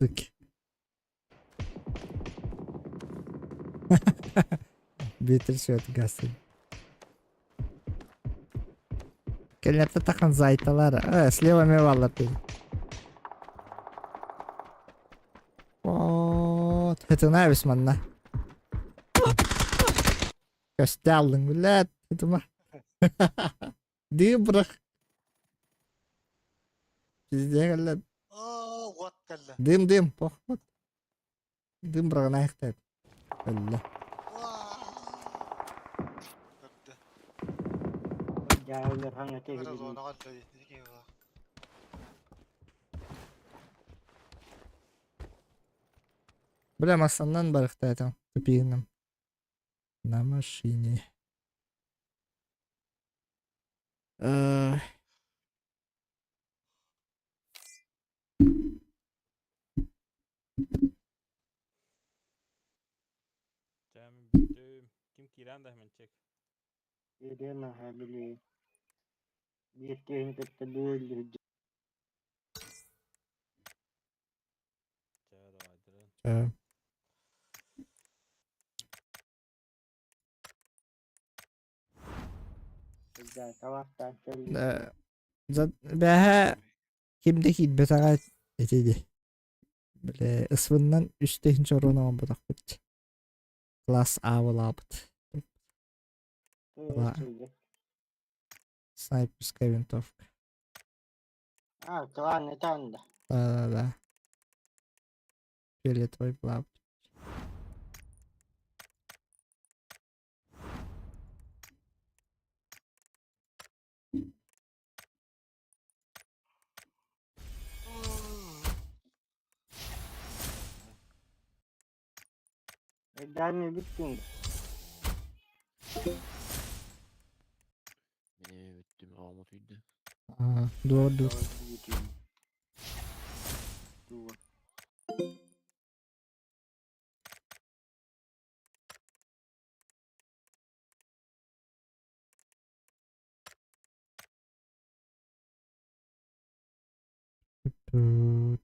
Суки. Битер свет гасый. Кэллэртэ тахан зайталар. Э, слева ме баллар ты. Вот. Это навис манна. Көстө блядь. Это ма. Дыы бырах. Пиздец, блядь. Дым, дым, поход. Дым быраҕын айахтаат. Өллө. Бля, массаннан барыхтаатым. Тупигиным. На машине. Ким киирэн да чек. Елена били биир кытта дуэллир Чэ, давай, Бэһэ ким да киирбэтэҕэ. Ити дии. Бile ысвыннан үс тыһыынча уран оҥорботохпут. Класс А буолаабыт. Снайперская винтовка. А, клан это да. Да-да-да. Фиолетовый буолаабыт. Дай бүттүҥ. Мин эмиэ бүттүм, оҕом утуйда. Аа, дуо ду. Дуо. Тут.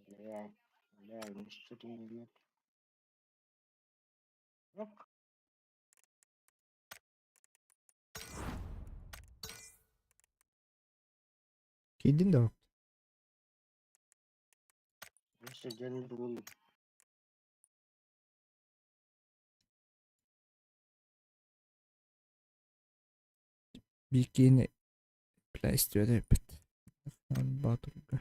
Бля, бля, ну что ты не бьет? Оп. Киирдин да Өссө дьон булун. Бикини бля истибэт эбиппит. Боотурга.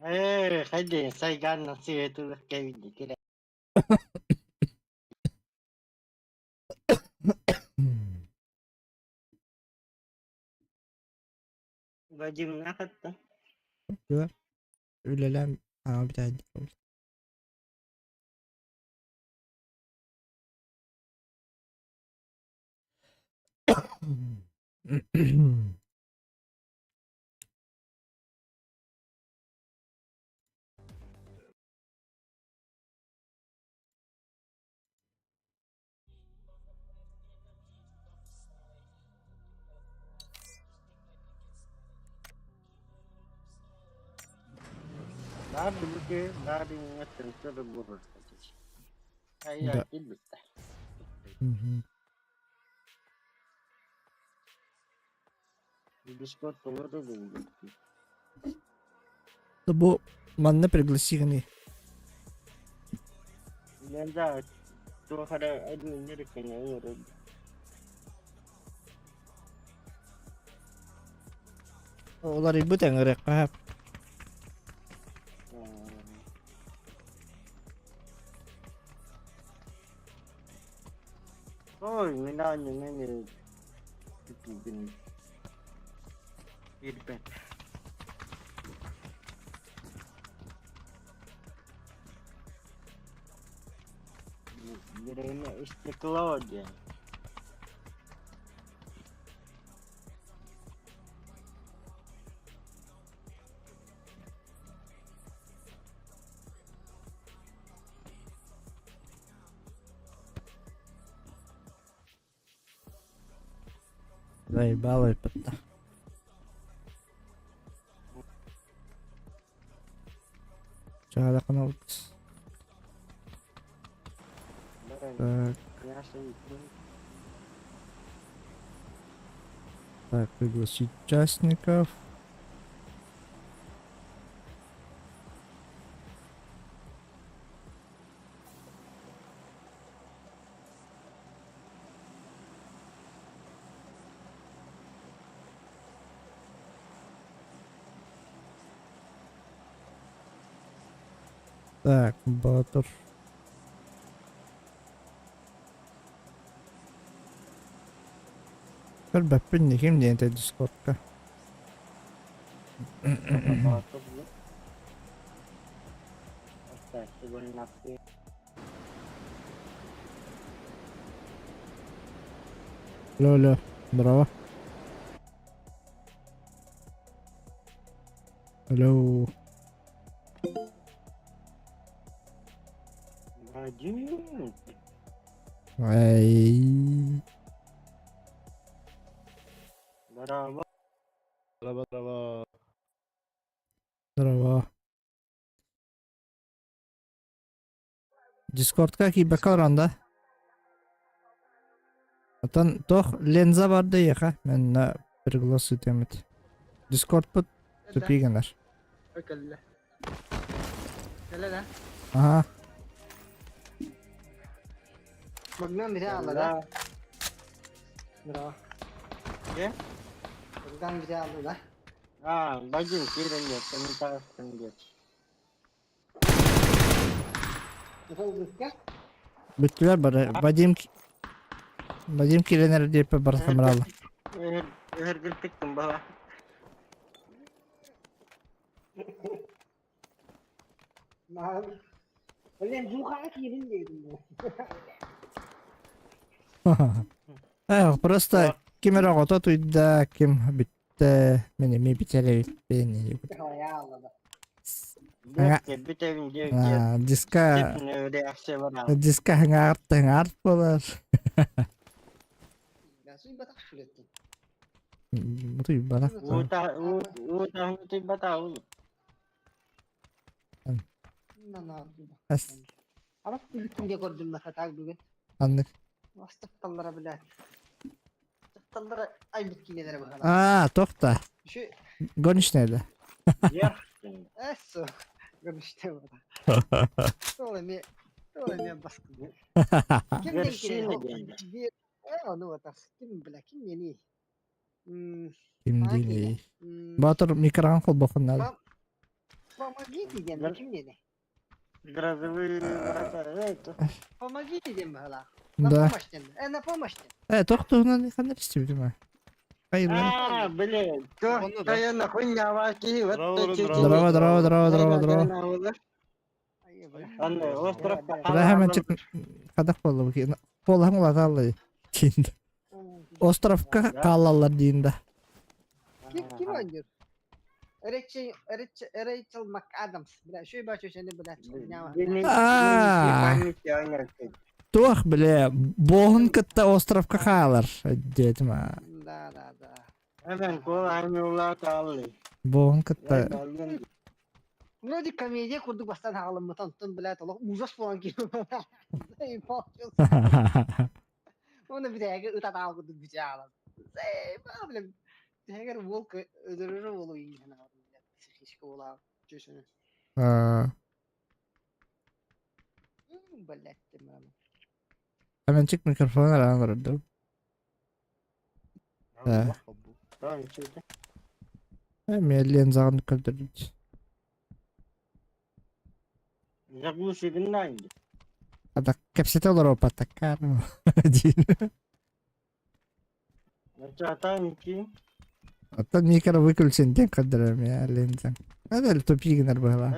Ээ, хайде, сайгаан сиэтулах кэбинди кирэ. Вадим нахатта. Үлэлээн аҕа бүтэйдик ол. Наар билиги, наар иҥҥэттэн сөбө буолар. Айа Да. килбитте. Мгм. Дискорд толору булбут. Да бу манна пригласигни. Лэнда туохара админнер кэнэ ыҥырын. Уларыйбыт эҥэрекка Ой, мин аанньа тутуубун ирбэт. Время истекло диэн. Заебало эппэтэ. Чаалахан олус. Баран Так, мясо так, пригласить участников. Так, Батор. Көрбөппүн ким диэн этэ Дискордка. Алло, алло, браво. Алло. Вадим. Ай. Здорово. Здорово, здорово. Здорово. Дискордка киирбэккэ олорон да. Оттон туох ленза бар да эйиэхэ? Манна приглас ыытыаммыт. Дискордпут тупик гынар. Кэллэ. Кэллэ да? Аха. Магнам бите алла да? Браво. Не? Магнам бите алла да? А, Вадим, киирэн диэт, мин таҕыстым диэт. Бүттүлэр бары. Вадим Вадим киирэн эрэр диэппэ бары хамыраала. Өһөргүлпүттүм бала. Блин, духаҕа киирин диэтим. Э, просто ким эрэ оҕото туйда, ким бүттэ, мин эмиэ бүтэр эбиппин. Диска диска хаҥаарт буолар. Утуйбатах. Ханнык? Дьахталлара айбыт киинэлэрэ быһалаах. Аа, туох да? Горничная да? Эссо, горничная была. Ол эмиэ, ол эмиэ баскы. Ким диэн киинэ? Э, ону атах. Ким бля, ким диэний? Ким диэний? Боотур микрофон холбохун надо. Помогите диэн, ким диэний? Грозовые врата. Помогите диэн быһалаах. На Да. помощь диэн. Э, на помощь диэн. Э, туох туһунан ханна истибитим аа? А, блин, то, то я нахуй не аваки, вот Здорово, здорово, здорово, здорово, здорово. Анны, остров Бля, хэмэнчик хадах буолла бу Буолаһын улатааллай диин. Островка хаалаллар диин да. Ким ким оонньуур? Рэйчел Рэйчел МакАдамс. Бля, үчүгэй баачы сени бля. Аа. Туох бля, буоһун кытта островка хаалар диэтим аа. Да, да, да. Буоһун кытта Вроде комедия курдук бастан хаалыммыт, онтон, блядь, олох ужас буолан киирбит. Уонна бүтэһигэ ытатаал курдук бүтэ хаалан. Блин, бүтэһигэр уол өлөрөрө уолу иҥэн психически уолаах чөсөнө. Блядь, Hemencik mikrofon араан олордум. Эмиэ лензаҕын көрдөрбүт. Заглуши Ата кэпсэтэ олоруоппат таккаар диир. Оттон микро выключен диэн көрдөрөм я лензаҥ. Это тупик гынар быһалаах.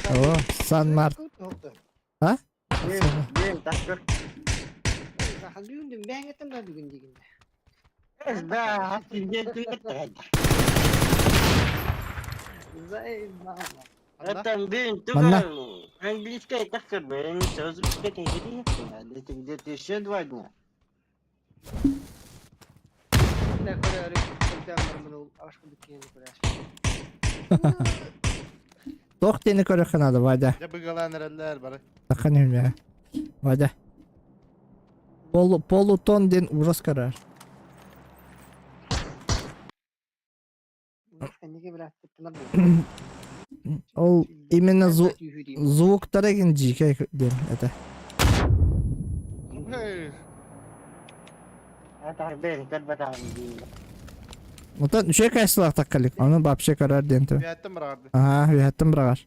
О, Сан Март. А? Это блин, Манна. английская так как бы, я не сразу это где-то еще 2 дня. Туох диэни көрүөххэ наада, Вадя? Дьэ быгалаан эрэллэр бары. Саха ньүмэ. Вадя. Полу, полутон диэн ужас көрөр. Ол именно звук звуктара гин дьиикэй диэн это. Оттон үчүгэй кайсылаах таккалик. Ону вообще көрөр диэн ту. Үһэттэн быраҕарды. Аха, үһэттэн быраҕар.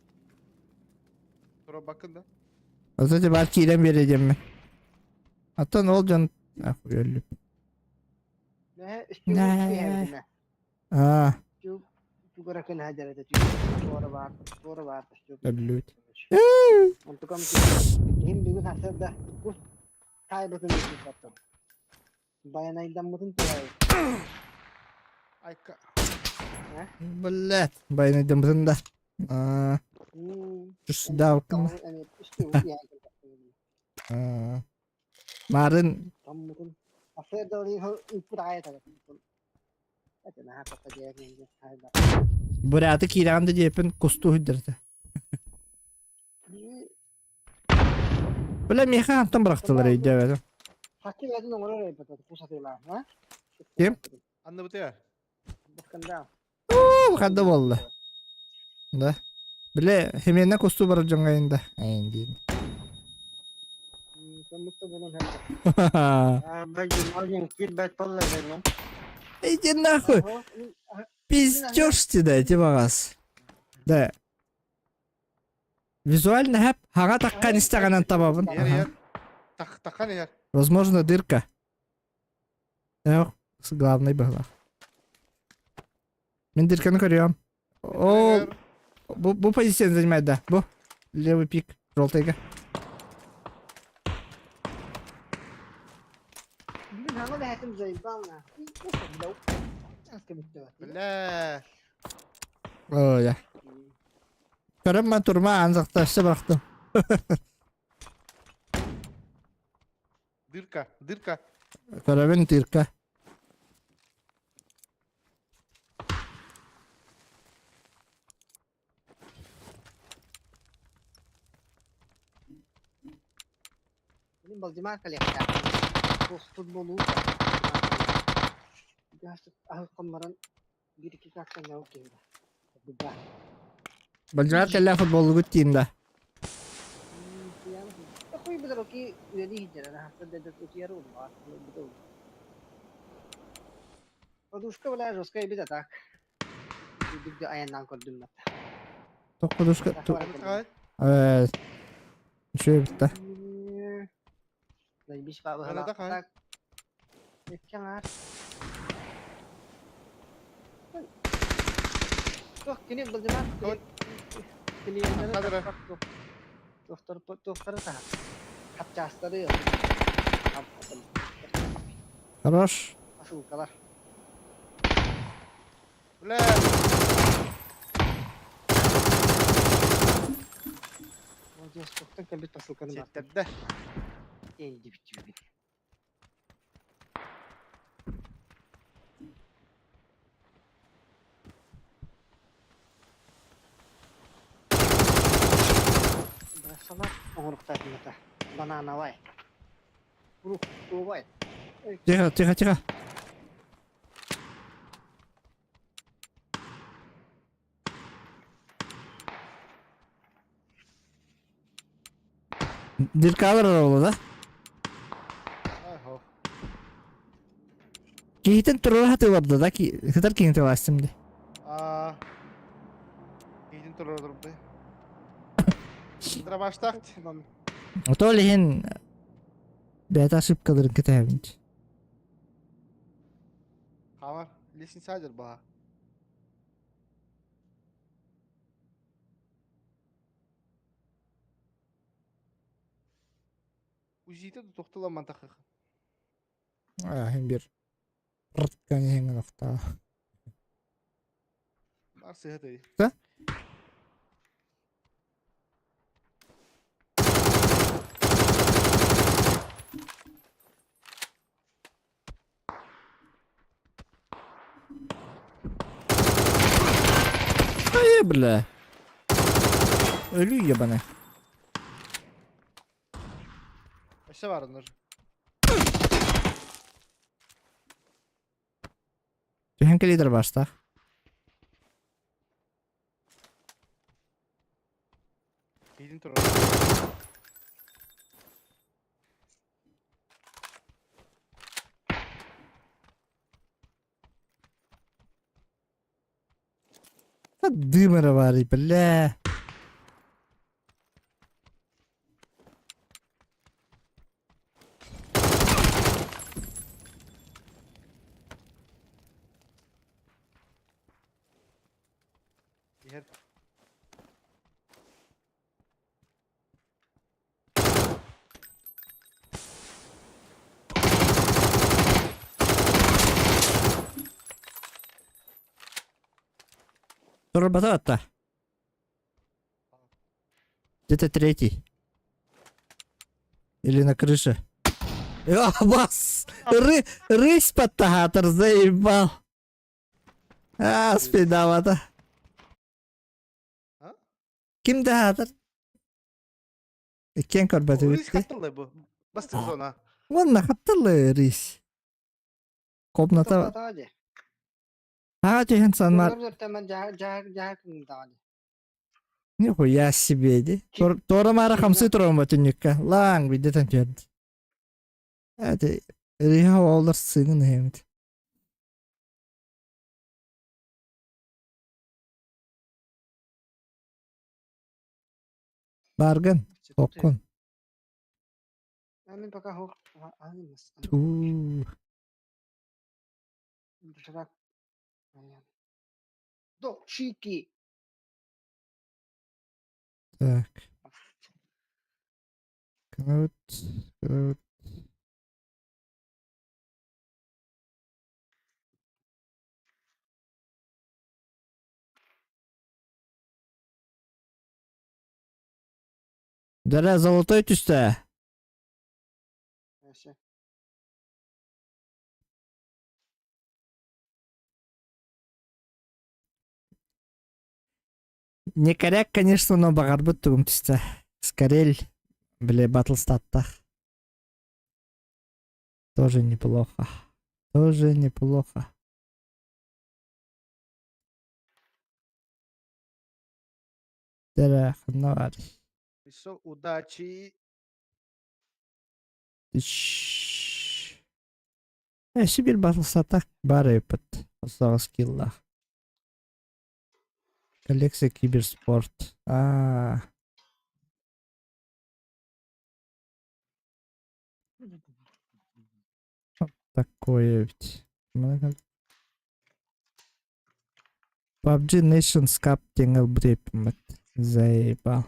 Тура да. Ото баар киирэн биэрэ диэммин. Оттон ол дьон ах өллүм. Аа, өллүбүт. Айка. Блядь, байнайдаммытын да. Аа, Түс даалкын. Аа. Марын буряты киирэҕин да диэппин кустуу сылдьарта. Бля, миэхэ хантан бырахтылар өйдөөбөтүм. Хакилатын оҥорор эбит кусатыылаах, а? Ким? Анныбытыгар. Бакканда. Уу, ханна буолла? Да. Бile химиэнэ кустуу барар дьоҥҥо да. Эйин диин. Соннук да буолан һэллэ. Бәлки, киирбэт буолла дэнэ. Иди нахуй! Пиздешь ты да, эти багас. Да. Визуально хэп хаҥа таххан истэҕинэн табабын. Иһэр иһэр. Тах таххан иһэр. Возможно, дырка. Эх, главный быһылаах. Мин дырканы көрүөм. О, бу, бу позицияны занимает, да. Бу. Левый пик, желтыйга. Бүгүн хаҥа бэһэтим заебал на. Бля. О, я. Көрөн мен турма аан сахта өссө бырахтым. Дырка, дырка. Көрөбүн дырка. Мин Балдимар кэлиэхтээх. Футболу аһылкаммаран биир-икки картаннау киһи Да. Балдимар кэллэ футболлугут тиим да. Хуй быдароки үлэлии сылдьар, аһастар да утуйар уолуга. Подушка была жесткая бит а так. Бииргэ айаннаан көрдүм батта. Тох подушка. Э, үчүгэй битта. Заебись баҕа так. Икки аҥаар. Туох кини былдьамаат клиенттары туохтары таһар. Хапчаастары Хорош. Посылкалар. Бля. Молодец, туохтан кэлбит посылканы Ситтэрдэ. Тиэндибит Бросалар оҥоруктаатыната. Банановай. Фруктовай. Тихо, тихо, тихо. Диркалар оруолу да? Киһитин туруора сатыылар да, сытар киһини тылаастым дии. Аа. Киһитин туруора турбутай. Дробаштаах. Ото ол иһин бэйэтэ ошибкаларын кэтэһэбин. Хаамар, лестница дьарбаһа. Узита да тохтуламман тахых. Аа, хин бир. Рткан иһиҥ охтаа. Бар сыһа тый. Да? Ай, бля. Өлүү ебаный. Өссө баарыннар. Түһэн кэлиитэр баастаах. Киһитин турар. Дым эрэ баарый, бля. Иһэр. Турбата атта. Где-то третий. Или на крыше. А, бас! Ры, рысь подтагатор, заебал. А, спидавата. А? Ким даатар? Иккиэн көрбөтүбүт Рис хаттыллай бу. Бастык зона. Уонна хаттыллай рис. Комната Ага түһэн санмар. Нихуя себе ди. Тора мара хамсы турам түннүккэ. Лаң бидетен түһэрди. Эти риха олар сыгын хемит. Баргын, оккун. Мин пока хох. Туу. Чики. Так. Кнут, кнут. Дара золотой түстэ. Не коряк, конечно, но баҕарбыт тугум түстэ. Скорель, бля, батлстаттах. Тоже неплохо. Тоже неплохо. Дэрэ, ханна баарый? Все, удачи. Өссө биир батлстаттах баар эбиппит. Осоҕо скиллаах. Коллекция киберспорт. Аа. Такое ведь. PUBG Nations Cup диэн ылбыт эбиппин Заебал.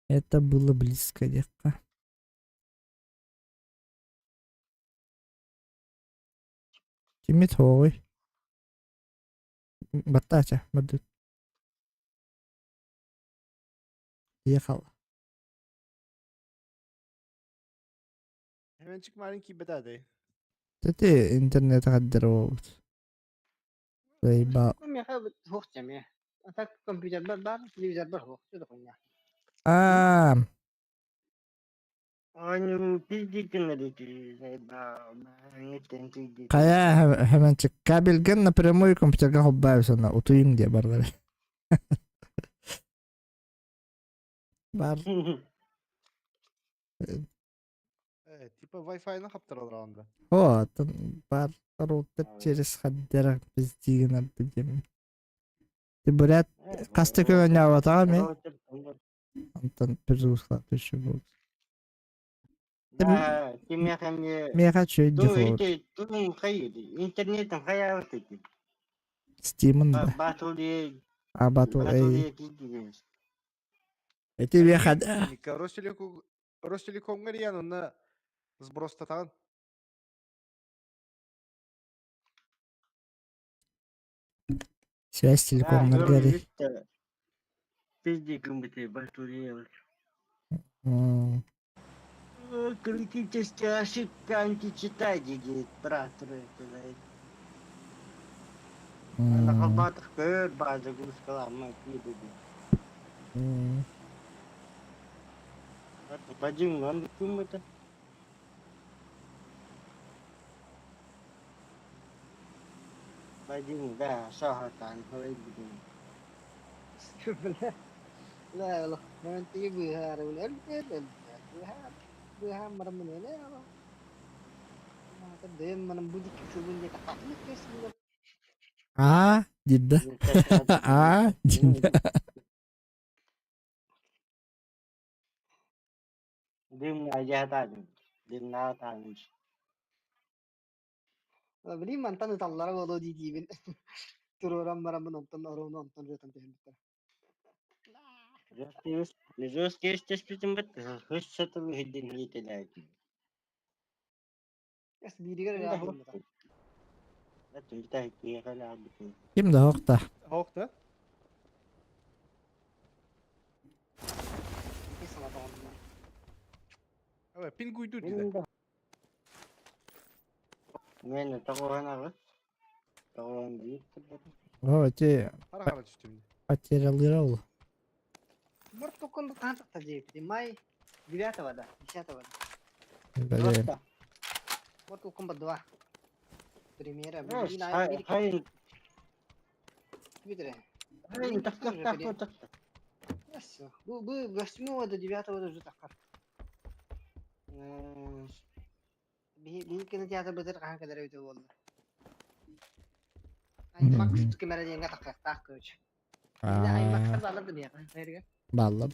Это было близко диэххэ. Киммит һуоҕуй? Баттаача, бардыт. Ехал. Hemencik marin киирбэтэ Тэти интернет хаддер буолбут. Заебал. Миэхэ суох эмиэ. А так компьютербар баар, телевизорбар суох. Что хуйня. Аа, Они пиздите заебал. Нет, хайа Hemencik кабельгин напрямую компьютерга холбообутуна утуйуҥ диэ барлар. Бар. Типа Wi-Fi-ны хаптаралар анда. О, там бар роутер через хаддера пиздигин ардыгем. Ты бурят хаста көөнньөөбөтөҕө ми? Онтон перезагрузка түшү буолбут. Да, кимиэхэ эмиэ Миэхэ үчүгэй Ту дефолт. ити тун хай интернетин хайаабыт ити. Steam'ын да. Батл дии А Battle Battle A. дии киирдигин. Ити миэхэ Ростелеком Ростелекомҥа эрийэн онно сбростатаҕын. связь телекомнарга эрий. Пизди гымбыты Battle дии. М, Критическая ошибка античитай говорит, брат. м, Нахалбатых көр база гускалама киирди. м. Бадим, он кым это? Бадим, да, сахатан, бадим. لا لا ما انت بها ولا بها بها مرمن لا ما نبودك تقول لك Аа диир Аа диир Дим ажаатаан, дим наатаан. Билим мантан ыталлара буолуо дии диибин. Туруоран бараммын онтон оруону онтон рытан түһэрбиттэрэ. Жесткий хөс сатыл хиддин хитэлээти. Эс бииригэр эрэ гыммыта. Ким да һуох Хоох да? Икки саната онно. Aba пингуйдур диде. Мен тоҕуһан аҕыс. Тоҕуһан биир. О, ити Хара-хара түстүм. потерялыра ол. Mortal Kombat хаһан тахса диэбити? Май 9 да, 10 да. Блин. Mortal Kombat 2. Премьера. Ну, Блин, Америка. хай, Видели? хай, так, так, так, так. Все. Бу бу 8 до 9 уже таххар. Биһи биһи кинотеатр бытыр хаһан кэлэр эбитэ буолла. IMAX кэмэрэ диэҥҥэ таххыахтаах короче. IMAX-тар бааллар да биһиэхэ эргэ. Баллар.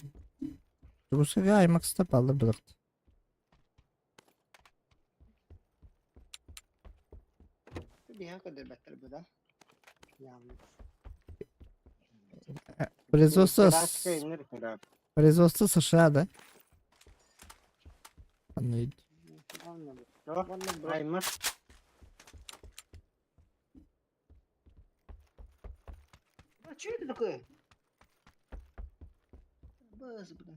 Русская IMAX-та баллар быдахт. Биһиэхэ көрдөрбөттөр бу да. Явно. Производство, производство США, да? Аны А что это такое? Быз, бля.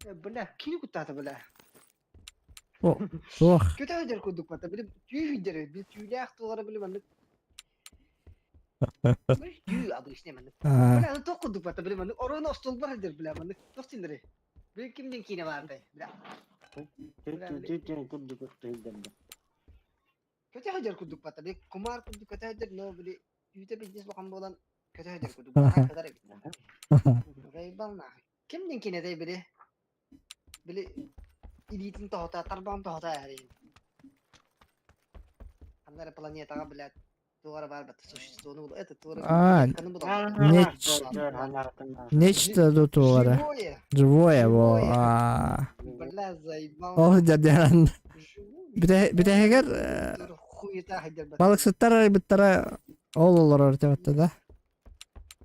Э, бля, кини куттаата, бля. О, суох. Көтө өйдөр курдук бата, били түү өйдөр, били түүлээх туолара били маннык. Түү обычный маннык. Бля, ну тоқ курдук бата, били маннык орону остолбар өйдөр, бля, маннык. Тоқ синдери. Били кимден киинэ баардай, бля. Көтө сылдьар курдук бата, били кумаар курдук көтө сылдьар, но били үүтэ бизнес улахан буолан көтө сылдьар курдук баҕар кытар эбит. Заебал нахуй. Кимдин кинэтэй били били илиитин тоһута, тарбаҕын тоһута эһэрийин. Ханна эрэ планетаҕа, блядь, туох эрэ баар бата существону это туох эрэ А, клетканы булаллар. Нечто тут туора. Живое! Живое, во. Живое. А. Бля, заебал. Ол дьадьаран. Живое. Бүтэһигэр Хуета сылдьар бата. балыксыттар арыйбыттара ол олорор диэбэтэ да.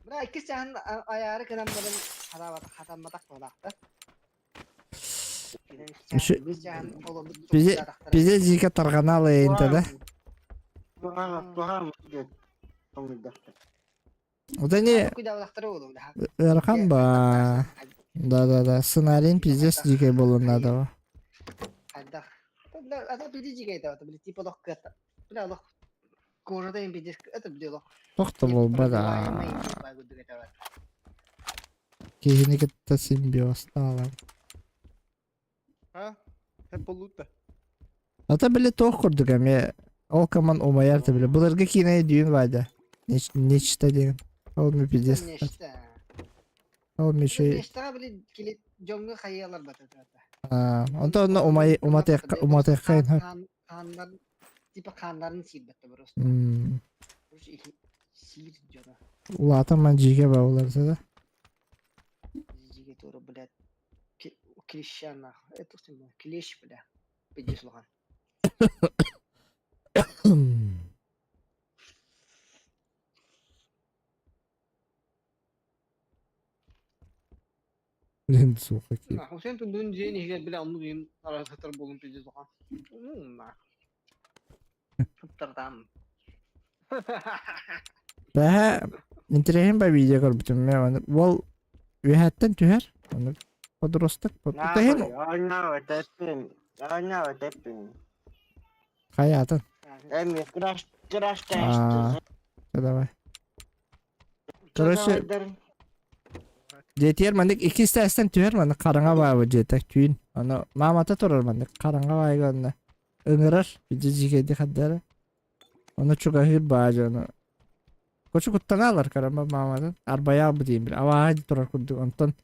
Бля, иккис чаһын айаары кынан баран хатаабатах хатамматах буолаахта. Бизе бизе зика тарганалы инте да. Вот они ыарахан ба. Да да да. Сценарийын пиздец дикэй буолуон наада. Хайдах. Ата бири дикэй да, били типа лох кыата. Бля лох кожада им пиздец это били лох. Тохто буолба да. Киһини кытта симбиозтаалар. А? Hep боллут да. Ата били туох курдук эмиэ ол коман умайар да били. Былыргы киинэ дүйүн баайда. Нечто диэн. Ол ми пиздец. Нечто. Ол мишей. Нечтаҕа били кили дьоҥҥо хайыалар бата. Онтон онно умай уматыахха уматыахха Хааннар типа хааннарын сиирбэттэ просто. Сиир дьоно. Улаатан ман дьиигэ бауларса да. Дьиигэ туора, блядь. Клеща нахуй. Это клещ, бля. Пиздец улахан. Блин, сука, кип. Хусейн тундун дьиэн иһигэр бile оннук иһин араататар буолун пиздец улахан. Ну, нахуй. Туттартаам. Бэһэ интэриэһин ба видео көрбүтүм мэ аны уол үөһэттэн түһэр аны подросток тэһин хайаатын Аа, давай. Короче, дьиэтигэр маннык иккис тээстэн түһэр маннык хараҥа баабыт дьиэтэ түүн. Аны маамата турар маннык хараҥа баайга онно ыҥырар видео дьиикэйди хардара. Ону чугаһыыр баа дьону. Кочу куттанаалар карама мааматын арбайаах бу диин били абааһы турар курдук онтон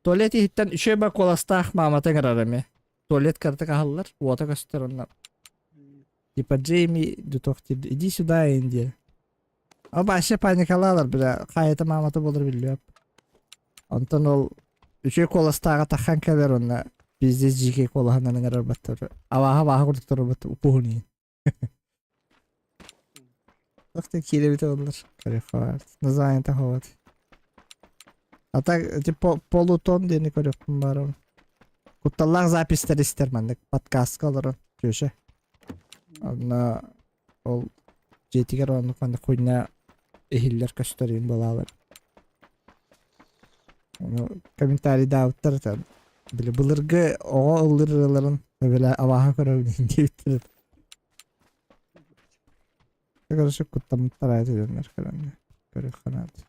туалет иһиттэн үчүгэй ба куоластаах маамата ыҥырар эмиэ. Туалет кыратык аһыллар, уота көстөр онно Типа Джейми дутох диир иди сюда Индия. Ол вообще паникалаалар бля хайата маамата буолар биллибэт. Онтон ол үчүгэй куоластааҕа таххан кэлэр уонна пиздец дьиикэй куолаһынан ыҥырар баттар. Абааһы абааһы курдук турарбыт упуһун иһин. Ох ты кииребит оллар. Кореховат. Название таховат. А так типа полутон диэни көрүөхпүн баарым. Кутталлаах записьтар истэр маннык подкастка олорон күөшэ. Онно ол дьиэтигэр оннук маннык хуйня иһиллэр көстөр иһин буолаалар. Ону комментарийдаабыттар там били былыргы оҕо ыллыр ырыаларын били абааһы көрөбүн диэбиттэр. Короче, куттаммыттар аайы дьоннор көрөннөр. Көрүөххэ наада.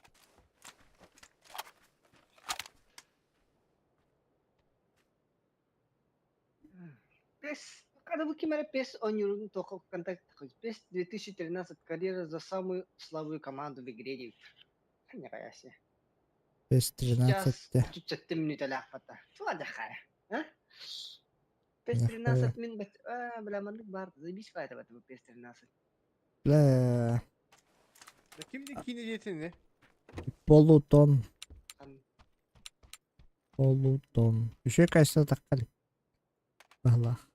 PES, когда вы кимэрэ PES оонньуурун туохха контакт PES 2013 карьера за самую слабую команду в игре диэбит. Нихуя себе. PES 13 Сейчас те. 37 мүнүүтэлээх Чула дахара. А? PES Нихуя. 13 мин бат а, бля, маннык баар заебись файта бат PES 13. Бля, Ким де киine диэтини? полутон. Хан Полутон. Еще качество таккали. Аллах.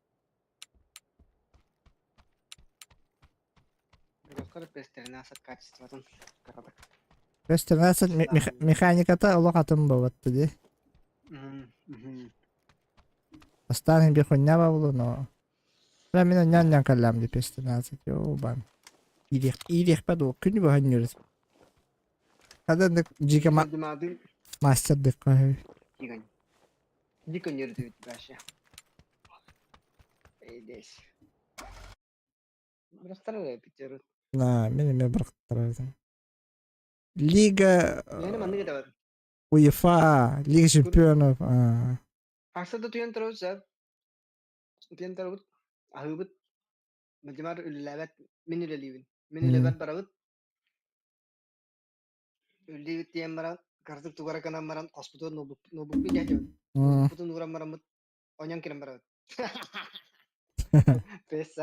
Бырахтар PES 13 качествотын карадак. PES 13 механиката олох атын буолбатта дии. Бастаан би хуйня бабылы, но... Бля, мин ньан-ньан каллам ди PES 13. Ёбан. Ириэх, ириэхпэ дуу, күнү быһа ньүрүс. Хада жига Димадын мастер дыкка. диган. Дико нердует вообще. Здесь. Бырахтар пятеру. На, мин эмиэ бырахтарар. Лига Яны маннык да бар. УЕФА, Лига чемпионов. А, Ахса да туйан турабыт сап. Туйан турабыт. Аһыыбыт. Мадимар үлэлээбэт. Мин үлэлиибин. Мин үлэбэр барабыт. Үлэлиибит диэн баран, картык тугара гынан баран, хоспутугар ноутбук ноутбукпун дьэ ноутбукпутун ууран бараммыт, оонньоон кэлэн барабыт. Пресса.